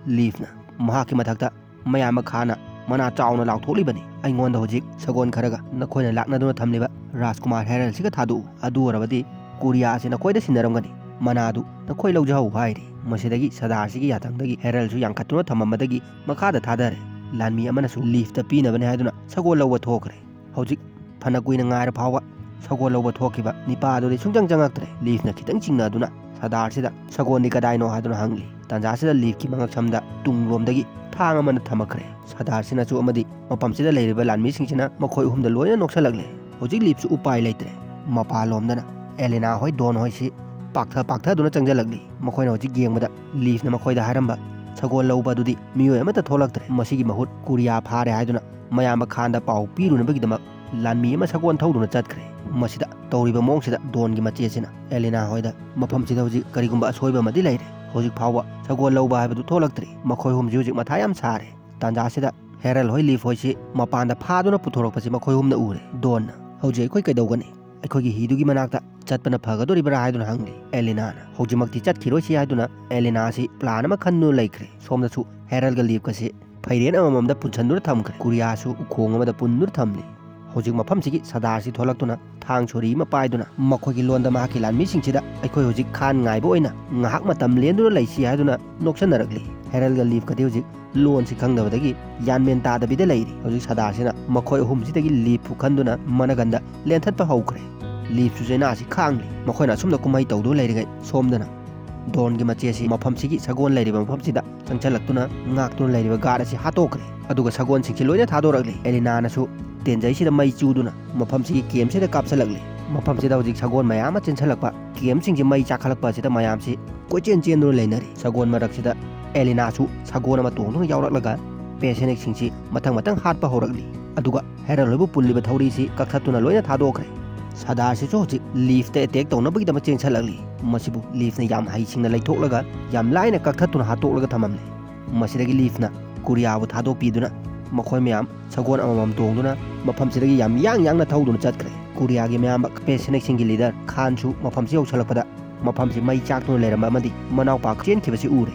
ꯂꯤꯐꯅ ꯃꯍꯥꯛꯀꯤ ꯃꯊꯛꯇ ꯃꯌꯥꯝꯕ ꯈꯥꯟꯅ ꯃꯅꯥ ꯆꯥꯎꯅ ꯂꯥꯎꯊꯣꯛꯂꯤꯕꯅꯤ꯫ "ꯑꯩꯉꯣꯟꯗ ꯍꯧꯖꯤꯛ ꯁꯒꯣꯜ ꯈꯔꯒ ꯅꯈꯣꯏꯅ ꯂꯥꯛꯅꯗꯨꯅ ꯊꯝꯂꯤꯕ ꯔꯥꯖꯀꯨꯃꯥꯔ ꯍꯦꯔꯜꯁꯤꯒ ꯊꯥꯗꯣꯛꯎ꯫ ꯑꯗꯨ ꯑꯣꯏꯔꯕꯗꯤ ꯀꯨꯔꯤꯌꯥ ꯑꯁꯤ ꯅꯈꯣꯏꯗ ꯁꯤꯟꯅꯔꯝꯒꯅꯤ꯫ ꯃꯅꯥꯗꯨ ꯅꯈꯣꯏ ꯂꯧꯖꯍꯧ" ꯍꯥꯏꯔꯤ꯫ ꯃꯁꯤꯗꯒꯤ ꯁꯗꯥꯔꯁꯤꯒꯤ ꯌꯥꯊꯪꯗꯒꯤ ꯍꯦꯔꯜꯁꯨ ꯌꯥꯡꯈꯠꯇꯨꯅ ꯊꯝꯃꯝꯕꯗꯒꯤ ꯃꯈꯥꯗ ꯊꯥꯗꯔꯦ꯫ ꯂꯥꯟꯃꯤ ꯑꯃꯅꯁꯨ ꯂꯤꯐꯇ ꯄꯤꯅꯕꯅꯤ ꯍꯥꯏꯗꯨꯅ ꯁꯒꯣꯜ ꯂꯧꯕ ꯊꯣꯛꯈ꯭ꯔꯦ꯫ ꯍꯧꯖꯤꯛ ꯐꯅ ꯀꯨꯏꯅ ꯉꯥꯏꯔ ꯐꯥꯎꯕ ꯁꯒꯣꯜ ꯂꯧꯕ ꯊꯣꯛꯈꯤꯕ ꯅꯤꯄꯥ ꯑꯗꯨꯗꯤ ꯁꯨꯡꯆꯪ ꯆꯪꯉꯛꯇ꯭ꯔꯦ꯫ ꯂꯤꯐꯅ ꯈꯤꯇꯪ ꯆꯤꯡꯅꯗꯨꯅ ꯁꯗꯥꯔꯁꯤꯗ "ꯁꯒꯣꯜꯗꯤ ꯀꯗꯥꯏꯅꯣ?" ꯍꯥꯏꯗꯨꯅ ꯍꯪꯂꯤ꯫ ꯇꯥꯟꯖꯥꯁꯤꯗ ꯂꯤꯐꯀꯤ ꯃꯉꯛꯁꯝꯗ ꯇꯨꯡꯂꯣꯝꯗꯒꯤ ꯊꯥꯡ ꯑꯃꯅ ꯊꯝꯃꯛꯈ꯭ꯔꯦ꯫ ꯁꯗꯥꯔꯁꯤꯅꯁꯨ ꯑꯃꯗꯤ ꯃꯐꯝꯁꯤꯗ ꯂꯩꯔꯤꯕ ꯂꯥꯟꯃꯤꯁꯤꯡꯁꯤꯅ ꯃꯈꯣꯏ ꯑꯍꯨꯝꯗ ꯂꯣꯏꯅ ꯅꯣꯛꯁꯜꯂꯛꯂꯦ꯫ ꯍꯧꯖꯤꯛ ꯂꯤꯐꯁꯨ ꯎꯄꯥꯏ ꯂꯩꯇ꯭ꯔꯦ꯫ ꯃꯄꯥꯟꯂꯣꯝꯗꯅ ꯑꯦꯂꯤꯅꯥ ꯍꯣꯏ, ꯗꯣꯟ ꯍꯣꯏꯁꯤ ꯄꯥꯛꯊ ꯄꯥꯛꯊꯗꯨꯅ ꯆꯪꯁꯤꯜꯂꯛꯂꯤ꯫ ꯃꯈꯣꯏꯅ ꯍꯧꯖꯤꯛ ꯌꯦꯡꯕꯗ ꯂꯤꯐꯅ ꯃꯈꯣꯏꯗ ꯍꯥꯏꯔꯝꯕ ꯁꯒꯣꯜ ꯂꯧꯕ ꯑꯗꯨꯗꯤ ꯃꯤꯑꯣꯏ ꯑꯃꯠꯇ ꯊꯣꯛꯂꯛꯇ꯭ꯔꯦ꯫ ꯃꯁꯤꯒꯤ ꯃꯍꯨꯠ ꯀꯨꯔꯤꯌꯥ ꯐꯥꯔꯦ ꯍꯥꯏꯗꯨꯅ ꯃꯌꯥꯝꯕ ꯈꯥꯟꯗ ꯄꯥꯎ ꯄꯤꯔꯨꯅꯕꯒꯤꯗꯃꯛ ꯂꯥꯟꯃꯤ ꯑꯃ ꯁꯒꯣꯜ ꯊꯧꯗꯨꯅ ꯆꯠꯈ꯭ꯔꯦ꯫ ꯃꯁꯤꯗ ꯇꯧꯔꯤꯕ ꯃꯑꯣꯡꯁꯤꯗ ꯗꯣꯟꯒꯤ ꯃꯆꯦꯁꯤꯅ ꯑꯦꯂꯤꯅꯥ ꯍꯣꯏꯗ, "ꯃꯐꯝꯁꯤꯗ ꯍꯧꯖꯤꯛ ꯀꯔꯤꯒꯨꯝꯕ ꯑꯁꯣꯏꯕ ꯑꯃꯗꯤ ꯂꯩꯔꯦ꯫ ꯍꯧꯖꯤꯛ ꯐꯥꯎꯕ ꯁꯒꯣꯜ ꯂꯧꯕ ꯍꯥꯏꯕꯗꯨ ꯊꯣꯛꯂꯛꯇ꯭ꯔꯤ꯫ ꯃꯈꯣꯏ ꯑꯍꯨꯝꯁꯤ ꯍꯧꯖꯤꯛ ꯃꯊꯥ ꯌꯥꯝ ꯁꯥꯔꯦ"꯫ ꯇꯥꯟꯖꯥꯁꯤꯗ ꯍꯦꯔꯜ ꯍꯣꯏ, ꯂꯤꯐ ꯍꯣꯏꯁꯤ ꯃꯄꯥꯟꯗ ꯐꯥꯗꯨꯅ ꯄꯨꯊꯣꯔꯛꯄꯁꯤ ꯃꯈꯣꯏ ꯑꯍꯨꯝꯅ ꯎꯔꯦ꯫ ꯗꯣꯟꯅ, "ꯍꯧꯖꯤꯛ ꯑꯩꯈꯣꯏ ꯀꯩꯗꯧꯒꯅꯤ? ꯑꯩꯈꯣꯏꯒꯤ ꯍꯤꯗꯨꯒꯤ ꯃꯅꯥꯛꯇ ꯆꯠꯄꯅ ꯐꯒꯗꯣꯔꯤꯕ꯭ꯔꯥ?" ꯍꯥꯏꯗꯨꯅ ꯍꯪꯂꯤ꯫ ꯑꯦꯂꯤꯅꯥꯅ, "ꯍꯧꯖꯤꯛꯃꯛꯇꯤ ꯆꯠꯈꯤꯔꯣꯏꯁꯤ" ꯍꯥꯏꯗꯨꯅ ꯑꯦꯂꯤꯅꯥꯁꯤ ꯄ꯭ꯂꯥꯟ ꯑꯃ ꯈꯟꯗꯨꯅ ꯂꯩꯈ꯭ꯔꯦ꯫ ꯁꯣꯝꯗꯁꯨ ꯍꯦꯔꯜꯒ ꯂꯤꯐꯀꯁꯤ ꯐꯩꯔꯦꯟ ꯑꯃꯃꯝꯗ ꯄꯨꯟꯁꯤꯟꯗꯨꯅ ꯊꯝꯈ꯭ꯔꯦ꯫ ꯀꯨꯔꯤꯌꯥꯁꯨ ꯎꯈꯣꯡ ꯑꯃꯗ ꯄꯨꯟꯗꯨꯅ ꯊꯝꯂꯤ꯫ ꯍꯧꯖꯤꯛ ꯃꯐꯝꯁꯤꯒꯤ ꯁꯗꯥꯔꯁꯤ ꯊꯣꯛꯂꯛꯇꯨꯅ ꯊꯥꯡ ꯁꯣꯔꯤ ꯑꯃ ꯄꯥꯏꯗꯨꯅ ꯃꯈꯣꯏꯒꯤ ꯂꯣꯟꯗ ꯃꯍꯥꯛꯀꯤ ꯂꯥꯟꯃꯤꯁꯤꯡꯁꯤꯗ "ꯑꯩꯈꯣꯏ ꯍꯧꯖꯤꯛ ꯈꯥꯟ ꯉꯥꯏꯕ ꯑꯣꯏꯅ ꯉꯥꯏꯍꯥꯛ ꯃꯇꯝ ꯂꯦꯟꯗꯨꯅ ꯂꯩꯁꯤ" ꯍꯥꯏꯗꯨꯅ ꯅꯣꯛꯁꯟꯅꯔꯛꯂꯤ꯫ ꯍꯦꯔꯜꯒ ꯂꯤꯐꯀꯗꯤ ꯍꯧꯖꯤꯛ ꯂꯣꯟꯁꯤ ꯈꯪꯗꯕꯗꯒꯤ ꯒ꯭ꯌꯥꯟ ꯃꯦꯟ ꯇꯥꯗꯕꯤꯗ ꯂꯩꯔꯤ꯫ ꯍꯧꯖꯤꯛ ꯁꯗꯥꯔꯁꯤꯅ ꯃꯈꯣꯏ ꯑꯍꯨꯝꯁꯤꯗꯒꯤ ꯂꯤꯐꯄꯨ ꯈꯟꯗꯨꯅ ꯃꯅꯒꯟꯗ ꯂꯦꯟꯊꯠꯄ ꯍꯧꯈ꯭ꯔꯦ꯫ ꯂꯤꯐꯁꯨ ꯆꯩꯅꯥꯁꯤ ꯈꯥꯡꯂꯤ꯫ ꯃꯈꯣꯏꯅ ꯑꯁꯨꯝꯅ ꯀꯨꯝꯍꯩ ꯇꯧꯗꯨꯅ ꯂꯩꯔꯤꯉꯩ ꯁꯣꯝꯗꯅ ꯗꯣꯟꯒꯤ ꯃꯆꯦꯁꯤ ꯃꯐꯝꯁꯤꯒꯤ ꯁꯒꯣꯜ ꯂꯩꯔꯤꯕ ꯃꯐꯝꯁꯤꯗ ꯆꯪꯁꯤꯜꯂꯛꯇꯨꯅ ꯉꯥꯛꯇꯨꯅ ꯂꯩꯔꯤꯕ ꯒꯥꯔꯗ ꯑꯁꯤ ꯍꯥꯠꯇꯣꯛꯈ꯭ꯔꯦ꯫ ꯑꯗꯨꯒ ꯁꯒꯣꯜꯁꯤꯡꯁꯤ ꯂꯣꯏꯅ ꯊꯥꯗꯣꯔꯛꯂꯤ꯫ ꯑꯦꯂꯤꯅꯥꯅꯁꯨ ꯇꯦꯟꯖꯩꯁꯤꯗ ꯃꯩ ꯆꯨꯗꯨꯅ ꯃꯐꯝꯁꯤꯒꯤ ꯀꯦꯝꯁꯤꯗ ꯀꯥꯞꯁꯤꯜꯂꯛꯂꯤ꯫ ꯃꯐꯝꯁꯤꯗ ꯍꯧꯖꯤꯛ ꯁꯒꯣꯜ ꯃꯌꯥꯝ ꯑꯃ ꯆꯦꯟꯁꯤꯜꯂꯛꯄ, ꯀꯦꯝꯁꯤꯡꯁꯤ ꯃꯩ ꯆꯥꯛꯈꯠꯂꯛꯄ ꯑꯁꯤꯗ ꯃꯌꯥꯝꯁꯤ ꯀꯣꯏꯆꯦꯟ ꯆꯦꯟꯗꯨꯅ ꯂꯩꯅꯔꯤ꯫ ꯁꯒꯣꯜ ꯃꯔꯛꯁꯤꯗ ꯑꯦꯂꯤꯅꯥꯁꯨ ꯁꯒꯣꯜ ꯑꯃ ꯇꯣꯡꯗꯨꯅ ꯌꯥꯎꯔꯛꯂꯒ ꯄꯦꯁꯦꯅꯤꯛꯁꯤꯡꯁꯤ ꯃꯊꯪ ꯃꯊꯪ ꯍꯥꯠꯄ ꯍꯧꯔꯛꯂꯤ꯫ ꯑꯗꯨꯒ ꯍꯦꯔꯜ ꯍꯣꯏꯕꯨ ꯄꯨꯜꯂꯤꯕ ꯊꯧꯔꯤꯁꯤ ꯀꯛꯊꯠꯇꯨꯅ ꯂꯣꯏꯅ ꯊꯥꯗꯣꯛꯈ꯭ꯔꯦ꯫ ꯁꯗꯥꯔꯁꯤꯁꯨ ꯍꯧꯖꯤꯛ ꯂꯤꯐꯇ ꯑꯦꯇꯦꯛ ꯇꯧꯅꯕꯒꯤꯗꯃꯛ ꯆꯦꯟꯁꯤꯜꯂꯛꯂꯤ꯫ ꯃꯁꯤꯕꯨ ꯂꯤꯐꯅ ꯌꯥꯝ ꯍꯩꯁꯤꯡꯅ ꯂꯩꯊꯣꯛꯂꯒ ꯌꯥꯝ ꯂꯥꯏꯅ ꯀꯛꯊꯠꯇꯨꯅ ꯍꯥꯠꯇꯣꯛꯂꯒ ꯊꯝꯃꯝꯂꯦ꯫ ꯃꯁꯤꯗꯒꯤ ꯂꯤꯐꯅ ꯀꯨꯔꯤꯌꯥꯕꯨ ꯊꯥꯗꯣꯛꯄꯤꯗꯨꯅ ꯃꯈꯣꯏ ꯃꯌꯥꯝ ꯁꯒꯣꯜ ꯑꯃꯃꯝ ꯇꯣꯡꯗꯨꯅ ꯃꯐꯝꯁꯤꯗꯒꯤ ꯌꯥꯝ ꯌꯥꯡ ꯌꯥꯡꯅ ꯊꯧꯗꯨꯅ ꯆꯠꯈ꯭ꯔꯦ꯫ ꯀꯨꯔꯤꯌꯥꯒꯤ ꯃꯌꯥꯝꯕ ꯄꯦꯁꯦꯅꯤꯛꯁꯤꯡꯒꯤ ꯂꯤꯗꯔ ꯈꯥꯟꯁꯨ ꯃꯐꯝꯁꯤ ꯌꯧꯁꯤꯜꯂꯛꯄꯗ ꯃꯐꯝꯁꯤ ꯃꯩ ꯆꯥꯛꯇꯨꯅ ꯂꯩꯔꯝꯕ ꯑꯃꯗꯤ ꯃꯅꯥꯎꯄꯥ ꯆꯦꯟꯈꯤꯕꯁꯤ ꯎꯔꯦ꯫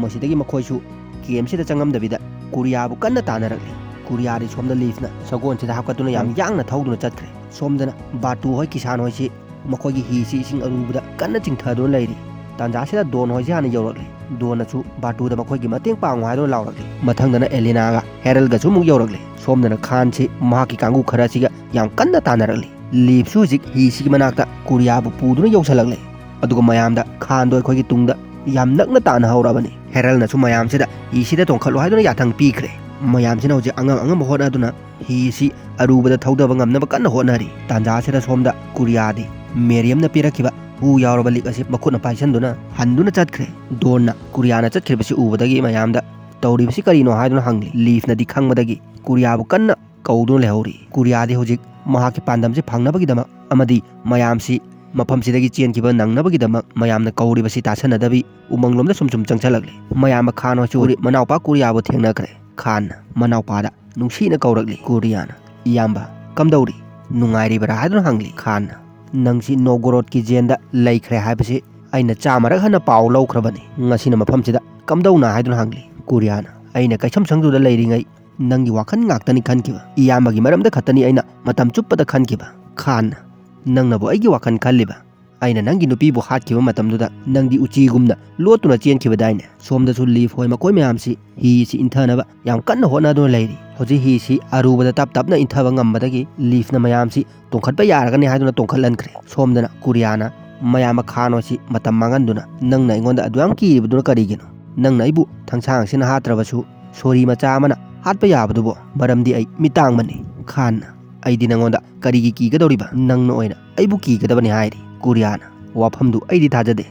ꯃꯁꯤꯗꯒꯤ ꯃꯈꯣꯏꯁꯨ ꯀꯦꯝꯁꯤꯗ ꯆꯪꯉꯝꯗꯕꯤꯗ ꯀꯨꯔꯤꯌꯥꯕꯨ ꯀꯟꯅ ꯇꯥꯟꯅꯔꯛꯂꯤ꯫ ꯀꯨꯔꯤꯌꯥꯗꯤ ꯁꯣꯝꯗ ꯂꯤꯐꯅ ꯁꯒꯣꯜꯁꯤꯗ ꯍꯥꯞꯀꯠꯇꯨꯅ ꯌꯥꯝ ꯌꯥꯡꯅ ꯊꯧꯗꯨꯅ ꯆꯠꯈ꯭ꯔꯦ꯫ ꯁꯣꯝꯗꯅ ꯕꯥꯇꯨ ꯍꯣꯏ, ꯀꯤꯁꯥꯟ ꯍꯣꯏꯁꯤ ꯃꯈꯣꯏꯒꯤ ꯍꯤꯁꯤ ꯏꯁꯤꯡ ꯑꯔꯨꯕꯗ ꯀꯟꯅ ꯆꯤꯡꯊꯗꯨꯅ ꯂꯩꯔꯤ꯫ ꯇꯥꯟꯖꯥꯁꯤꯗ ꯗꯣꯟ ꯍꯣꯏꯁꯤ ꯍꯥꯟꯅ ꯌꯧꯔꯛꯂꯤ꯫ ꯗꯣꯟꯅꯁꯨ ꯕꯥꯇꯨꯗ ꯃꯈꯣꯏꯒꯤ ꯃꯇꯦꯡ ꯄꯥꯡꯉꯨ ꯍꯥꯏꯗꯨꯅ ꯂꯥꯎꯔꯛꯂꯤ꯫ ꯃꯊꯪꯗꯅ ꯑꯦꯂꯤꯅꯥꯒ ꯍꯦꯔꯜꯒꯁꯨ ꯑꯃꯨꯛ ꯌꯧꯔꯛꯂꯤ꯫ ꯁꯣꯝꯗꯅ ꯈꯥꯟꯁꯤ ꯃꯍꯥꯛꯀꯤ ꯀꯥꯡꯕꯨ ꯈꯔ ꯑꯁꯤꯒ ꯌꯥꯝ ꯀꯟꯅ ꯇꯥꯟꯅꯔꯛꯂꯤ꯫ ꯂꯤꯐꯁꯨ ꯍꯧꯖꯤꯛ ꯍꯤꯁꯤꯒꯤ ꯃꯅꯥꯛꯇ ꯀꯨꯔꯤꯌꯥꯕꯨ ꯄꯨꯗꯨꯅ ꯌꯧꯁꯜꯂꯛꯂꯦ꯫ ꯑꯗꯨꯒ ꯃꯌꯥꯝꯗ ꯈꯥꯟꯗꯣ ꯑꯩꯈꯣꯏꯒꯤ ꯇꯨꯡꯗ ꯌꯥꯝ ꯅꯛꯅ ꯇꯥꯟꯅꯍꯧꯔꯕꯅꯤ꯫ ꯍꯦꯔꯜꯅꯁꯨ ꯃꯌꯥꯝꯁꯤꯗ ꯍꯤꯁꯤꯗ ꯇꯣꯡꯈꯠꯂꯨ ꯍꯥꯏꯗꯨꯅ ꯌꯥꯊꯪ ꯄꯤꯈ꯭ꯔꯦ꯫ ꯃꯌꯥꯝꯁꯤꯅ ꯍꯧꯖꯤꯛ ꯑꯉꯝ ꯑꯉꯝꯕ ꯍꯣꯠꯅꯗꯨꯅ ꯍꯤ ꯑꯁꯤ ꯑꯔꯨꯕꯗ ꯊꯧꯗꯕ ꯉꯝꯅꯕ ꯀꯟꯅ ꯍꯣꯠꯅꯔꯤ꯫ ꯇꯥꯟꯖꯥ ꯑꯁꯤꯗ ꯁꯣꯝꯗ ꯀꯨꯔꯤꯌꯥꯗꯤ ꯃꯦꯔꯤꯌꯝꯅ ꯄꯤꯔꯛꯈꯤꯕ ꯍꯨ ꯌꯥꯎꯔꯕ ꯂꯤꯛ ꯑꯁꯤ ꯃꯈꯨꯠꯅ ꯄꯥꯏꯁꯟꯗꯨꯅ ꯍꯟꯗꯨꯅ ꯆꯠꯈ꯭ꯔꯦ꯫ ꯗꯣꯟꯅ ꯀꯨꯔꯤꯌꯥꯅ ꯆꯠꯈ꯭ꯔꯤꯕꯁꯤ ꯎꯕꯗꯒꯤ ꯃꯌꯥꯝꯗ "ꯇꯧꯔꯤꯕꯁꯤ ꯀꯔꯤꯅꯣ?" ꯍꯥꯏꯗꯨꯅ ꯍꯪꯂꯤ꯫ ꯂꯤꯐꯅꯗꯤ ꯈꯪꯕꯗꯒꯤ ꯀꯨꯔꯤꯌꯥꯕꯨ ꯀꯟꯅ ꯀꯧꯗꯨꯅ ꯂꯩꯍꯧꯔꯤ꯫ ꯀꯨꯔꯤꯌꯥꯗꯤ ꯍꯧꯖꯤꯛ ꯃꯍꯥꯛꯀꯤ ꯄꯥꯟꯗꯝꯁꯤ ꯐꯪꯅꯕꯒꯤꯗꯃꯛ ꯑꯃꯗꯤ ꯃꯌꯥꯝꯁꯤ ꯃꯐꯝꯁꯤꯗꯒꯤ ꯆꯦꯟꯈꯤꯕ ꯅꯪꯅꯕꯒꯤꯗꯃꯛ ꯃꯌꯥꯝꯅ ꯀꯧꯔꯤꯕꯁꯤ ꯇꯥꯁꯟꯅꯗꯕꯤ ꯎꯃꯪꯂꯣꯝꯗ ꯁꯨꯝ ꯁꯨꯝ ꯆꯪꯁꯜꯂꯛꯂꯤ꯫ ꯃꯌꯥꯝ ꯃꯈꯥ ꯍꯣꯏꯁꯨ ꯃꯅꯥꯎꯄꯥ ꯀꯨꯔꯤꯌꯥꯕꯨ ꯊꯦꯡꯅꯈ꯭ꯔꯦ꯫ ꯈꯥꯟꯅ ꯃꯅꯥꯎꯄꯥꯗ ꯅꯨꯡꯁꯤꯅ ꯀꯧꯔꯛꯂꯤ꯫ ꯀꯨꯔꯤꯌꯥꯅ, "ꯏꯌꯥꯝꯕ, ꯀꯝꯗꯧꯔꯤ? ꯅꯨꯡꯉꯥꯏꯔꯤꯕ꯭ꯔꯥ?" ꯍꯥꯏꯗꯨꯅ ꯍꯪꯂꯤ꯫ ꯈꯥꯟꯅ, "ꯅꯪꯁꯤ ꯅꯣꯒꯣꯔꯣꯠꯀꯤ ꯖꯦꯟꯗ ꯂꯩꯈ꯭ꯔꯦ ꯍꯥꯏꯕꯁꯤ ꯑꯩꯅ ꯆꯥꯝꯃꯔꯛ ꯍꯟꯅ ꯄꯥꯎ ꯂꯧꯈ꯭ꯔꯕꯅꯤ꯫ ꯉꯁꯤꯅ ꯃꯐꯝꯁꯤꯗ ꯀꯝꯗꯧꯅ?" ꯍꯥꯏꯗꯨꯅ ꯍꯪꯂꯤ꯫ ꯀꯨꯔꯤꯌꯥꯅ, "ꯑꯩꯅ ꯀꯩꯁꯝꯁꯪꯗꯨꯗ ꯂꯩꯔꯤꯉꯩ ꯅꯪꯒꯤ ꯋꯥꯈꯜ ꯉꯥꯛꯇꯅꯤ ꯈꯟꯈꯤꯕ꯫ ꯏꯌꯥꯝꯕꯒꯤ ꯃꯔꯝꯗ ꯈꯛꯇꯅꯤ ꯑꯩꯅ ꯃꯇꯝ ꯆꯨꯞꯄꯗ ꯈꯟꯈꯤꯕ꯫" ꯈꯥꯟꯅ, "ꯅꯪꯅꯕꯨ ꯑꯩꯒꯤ ꯋꯥꯈꯜ ꯈꯜꯂꯤꯕ? ꯑꯩꯅ ꯅꯪꯒꯤ ꯅꯨꯄꯤꯕꯨ ꯍꯥꯠꯈꯤꯕ ꯃꯇꯝꯗꯨꯗ ꯅꯪꯗꯤ ꯎꯆꯤꯒꯨꯝꯅ ꯂꯣꯠꯇꯨꯅ ꯆꯦꯟꯈꯤꯕꯗꯥꯏꯅꯦ?" ꯁꯣꯝꯗꯁꯨ ꯂꯤꯐ ꯍꯣꯏ ꯃꯈꯣꯏ ꯃꯌꯥꯝꯁꯤ ꯍꯤꯁꯤ ꯏꯟꯊꯅꯕ ꯌꯥꯝ ꯀꯟꯅ ꯍꯣꯠꯅꯗꯨꯅ ꯂꯩꯔꯤ꯫ ꯍꯧꯖꯤꯛ ꯍꯤꯁꯤ ꯑꯔꯨꯕꯗ ꯇꯞ ꯇꯞꯅ ꯏꯟꯊꯕ ꯉꯝꯕꯗꯒꯤ ꯂꯤꯐꯅ ꯃꯌꯥꯝꯁꯤ ꯇꯣꯡꯈꯠꯄ ꯌꯥꯔꯒꯅꯤ ꯍꯥꯏꯗꯨꯅ ꯇꯣꯡꯈꯠꯍꯟꯈ꯭ꯔꯦ꯫ ꯁꯣꯝꯗꯅ ꯀꯨꯔꯤꯌꯥꯅ ꯃꯌꯥꯝ ꯃꯈꯥ ꯍꯣꯏꯁꯤ ꯃꯇꯝ ꯃꯥꯡꯍꯟꯗꯨꯅ, "ꯅꯪꯅ ꯑꯩꯉꯣꯟꯗ ꯑꯗꯨꯌꯥꯝ ꯀꯤꯔꯤꯕꯗꯨꯅ ꯀꯔꯤꯒꯤꯅꯣ? ꯅꯪꯅ ꯑꯩꯕꯨ ꯊꯥꯡꯁꯥꯡꯁꯤꯅ ꯍꯥꯠꯇ꯭ꯔꯕꯁꯨ ꯁꯣꯔꯤ ꯃꯆꯥ ꯑꯃꯅ ꯍꯥꯠꯄ ꯌꯥꯕꯗꯨꯕꯨ? ꯃꯔꯝꯗꯤ ꯑꯩ ꯃꯤꯇꯥꯡꯕꯅꯤ꯫" ꯈꯥꯟꯅ, "ꯑꯩꯗꯤ ꯅꯪꯉꯣꯟꯗ ꯀꯔꯤꯒꯤ ꯀꯤꯒꯗꯧꯔꯤꯕ? ꯅꯪꯅ ꯑꯣꯏꯅ ꯑꯩꯕꯨ ꯀꯤꯒꯗꯕꯅꯤ ꯍꯥꯏꯔꯤ꯫" ꯀꯨꯔꯤꯌꯥꯅ, "ꯋꯥꯐꯝꯗꯨ ꯑꯩꯗꯤ ꯊꯥꯖꯗꯦ꯫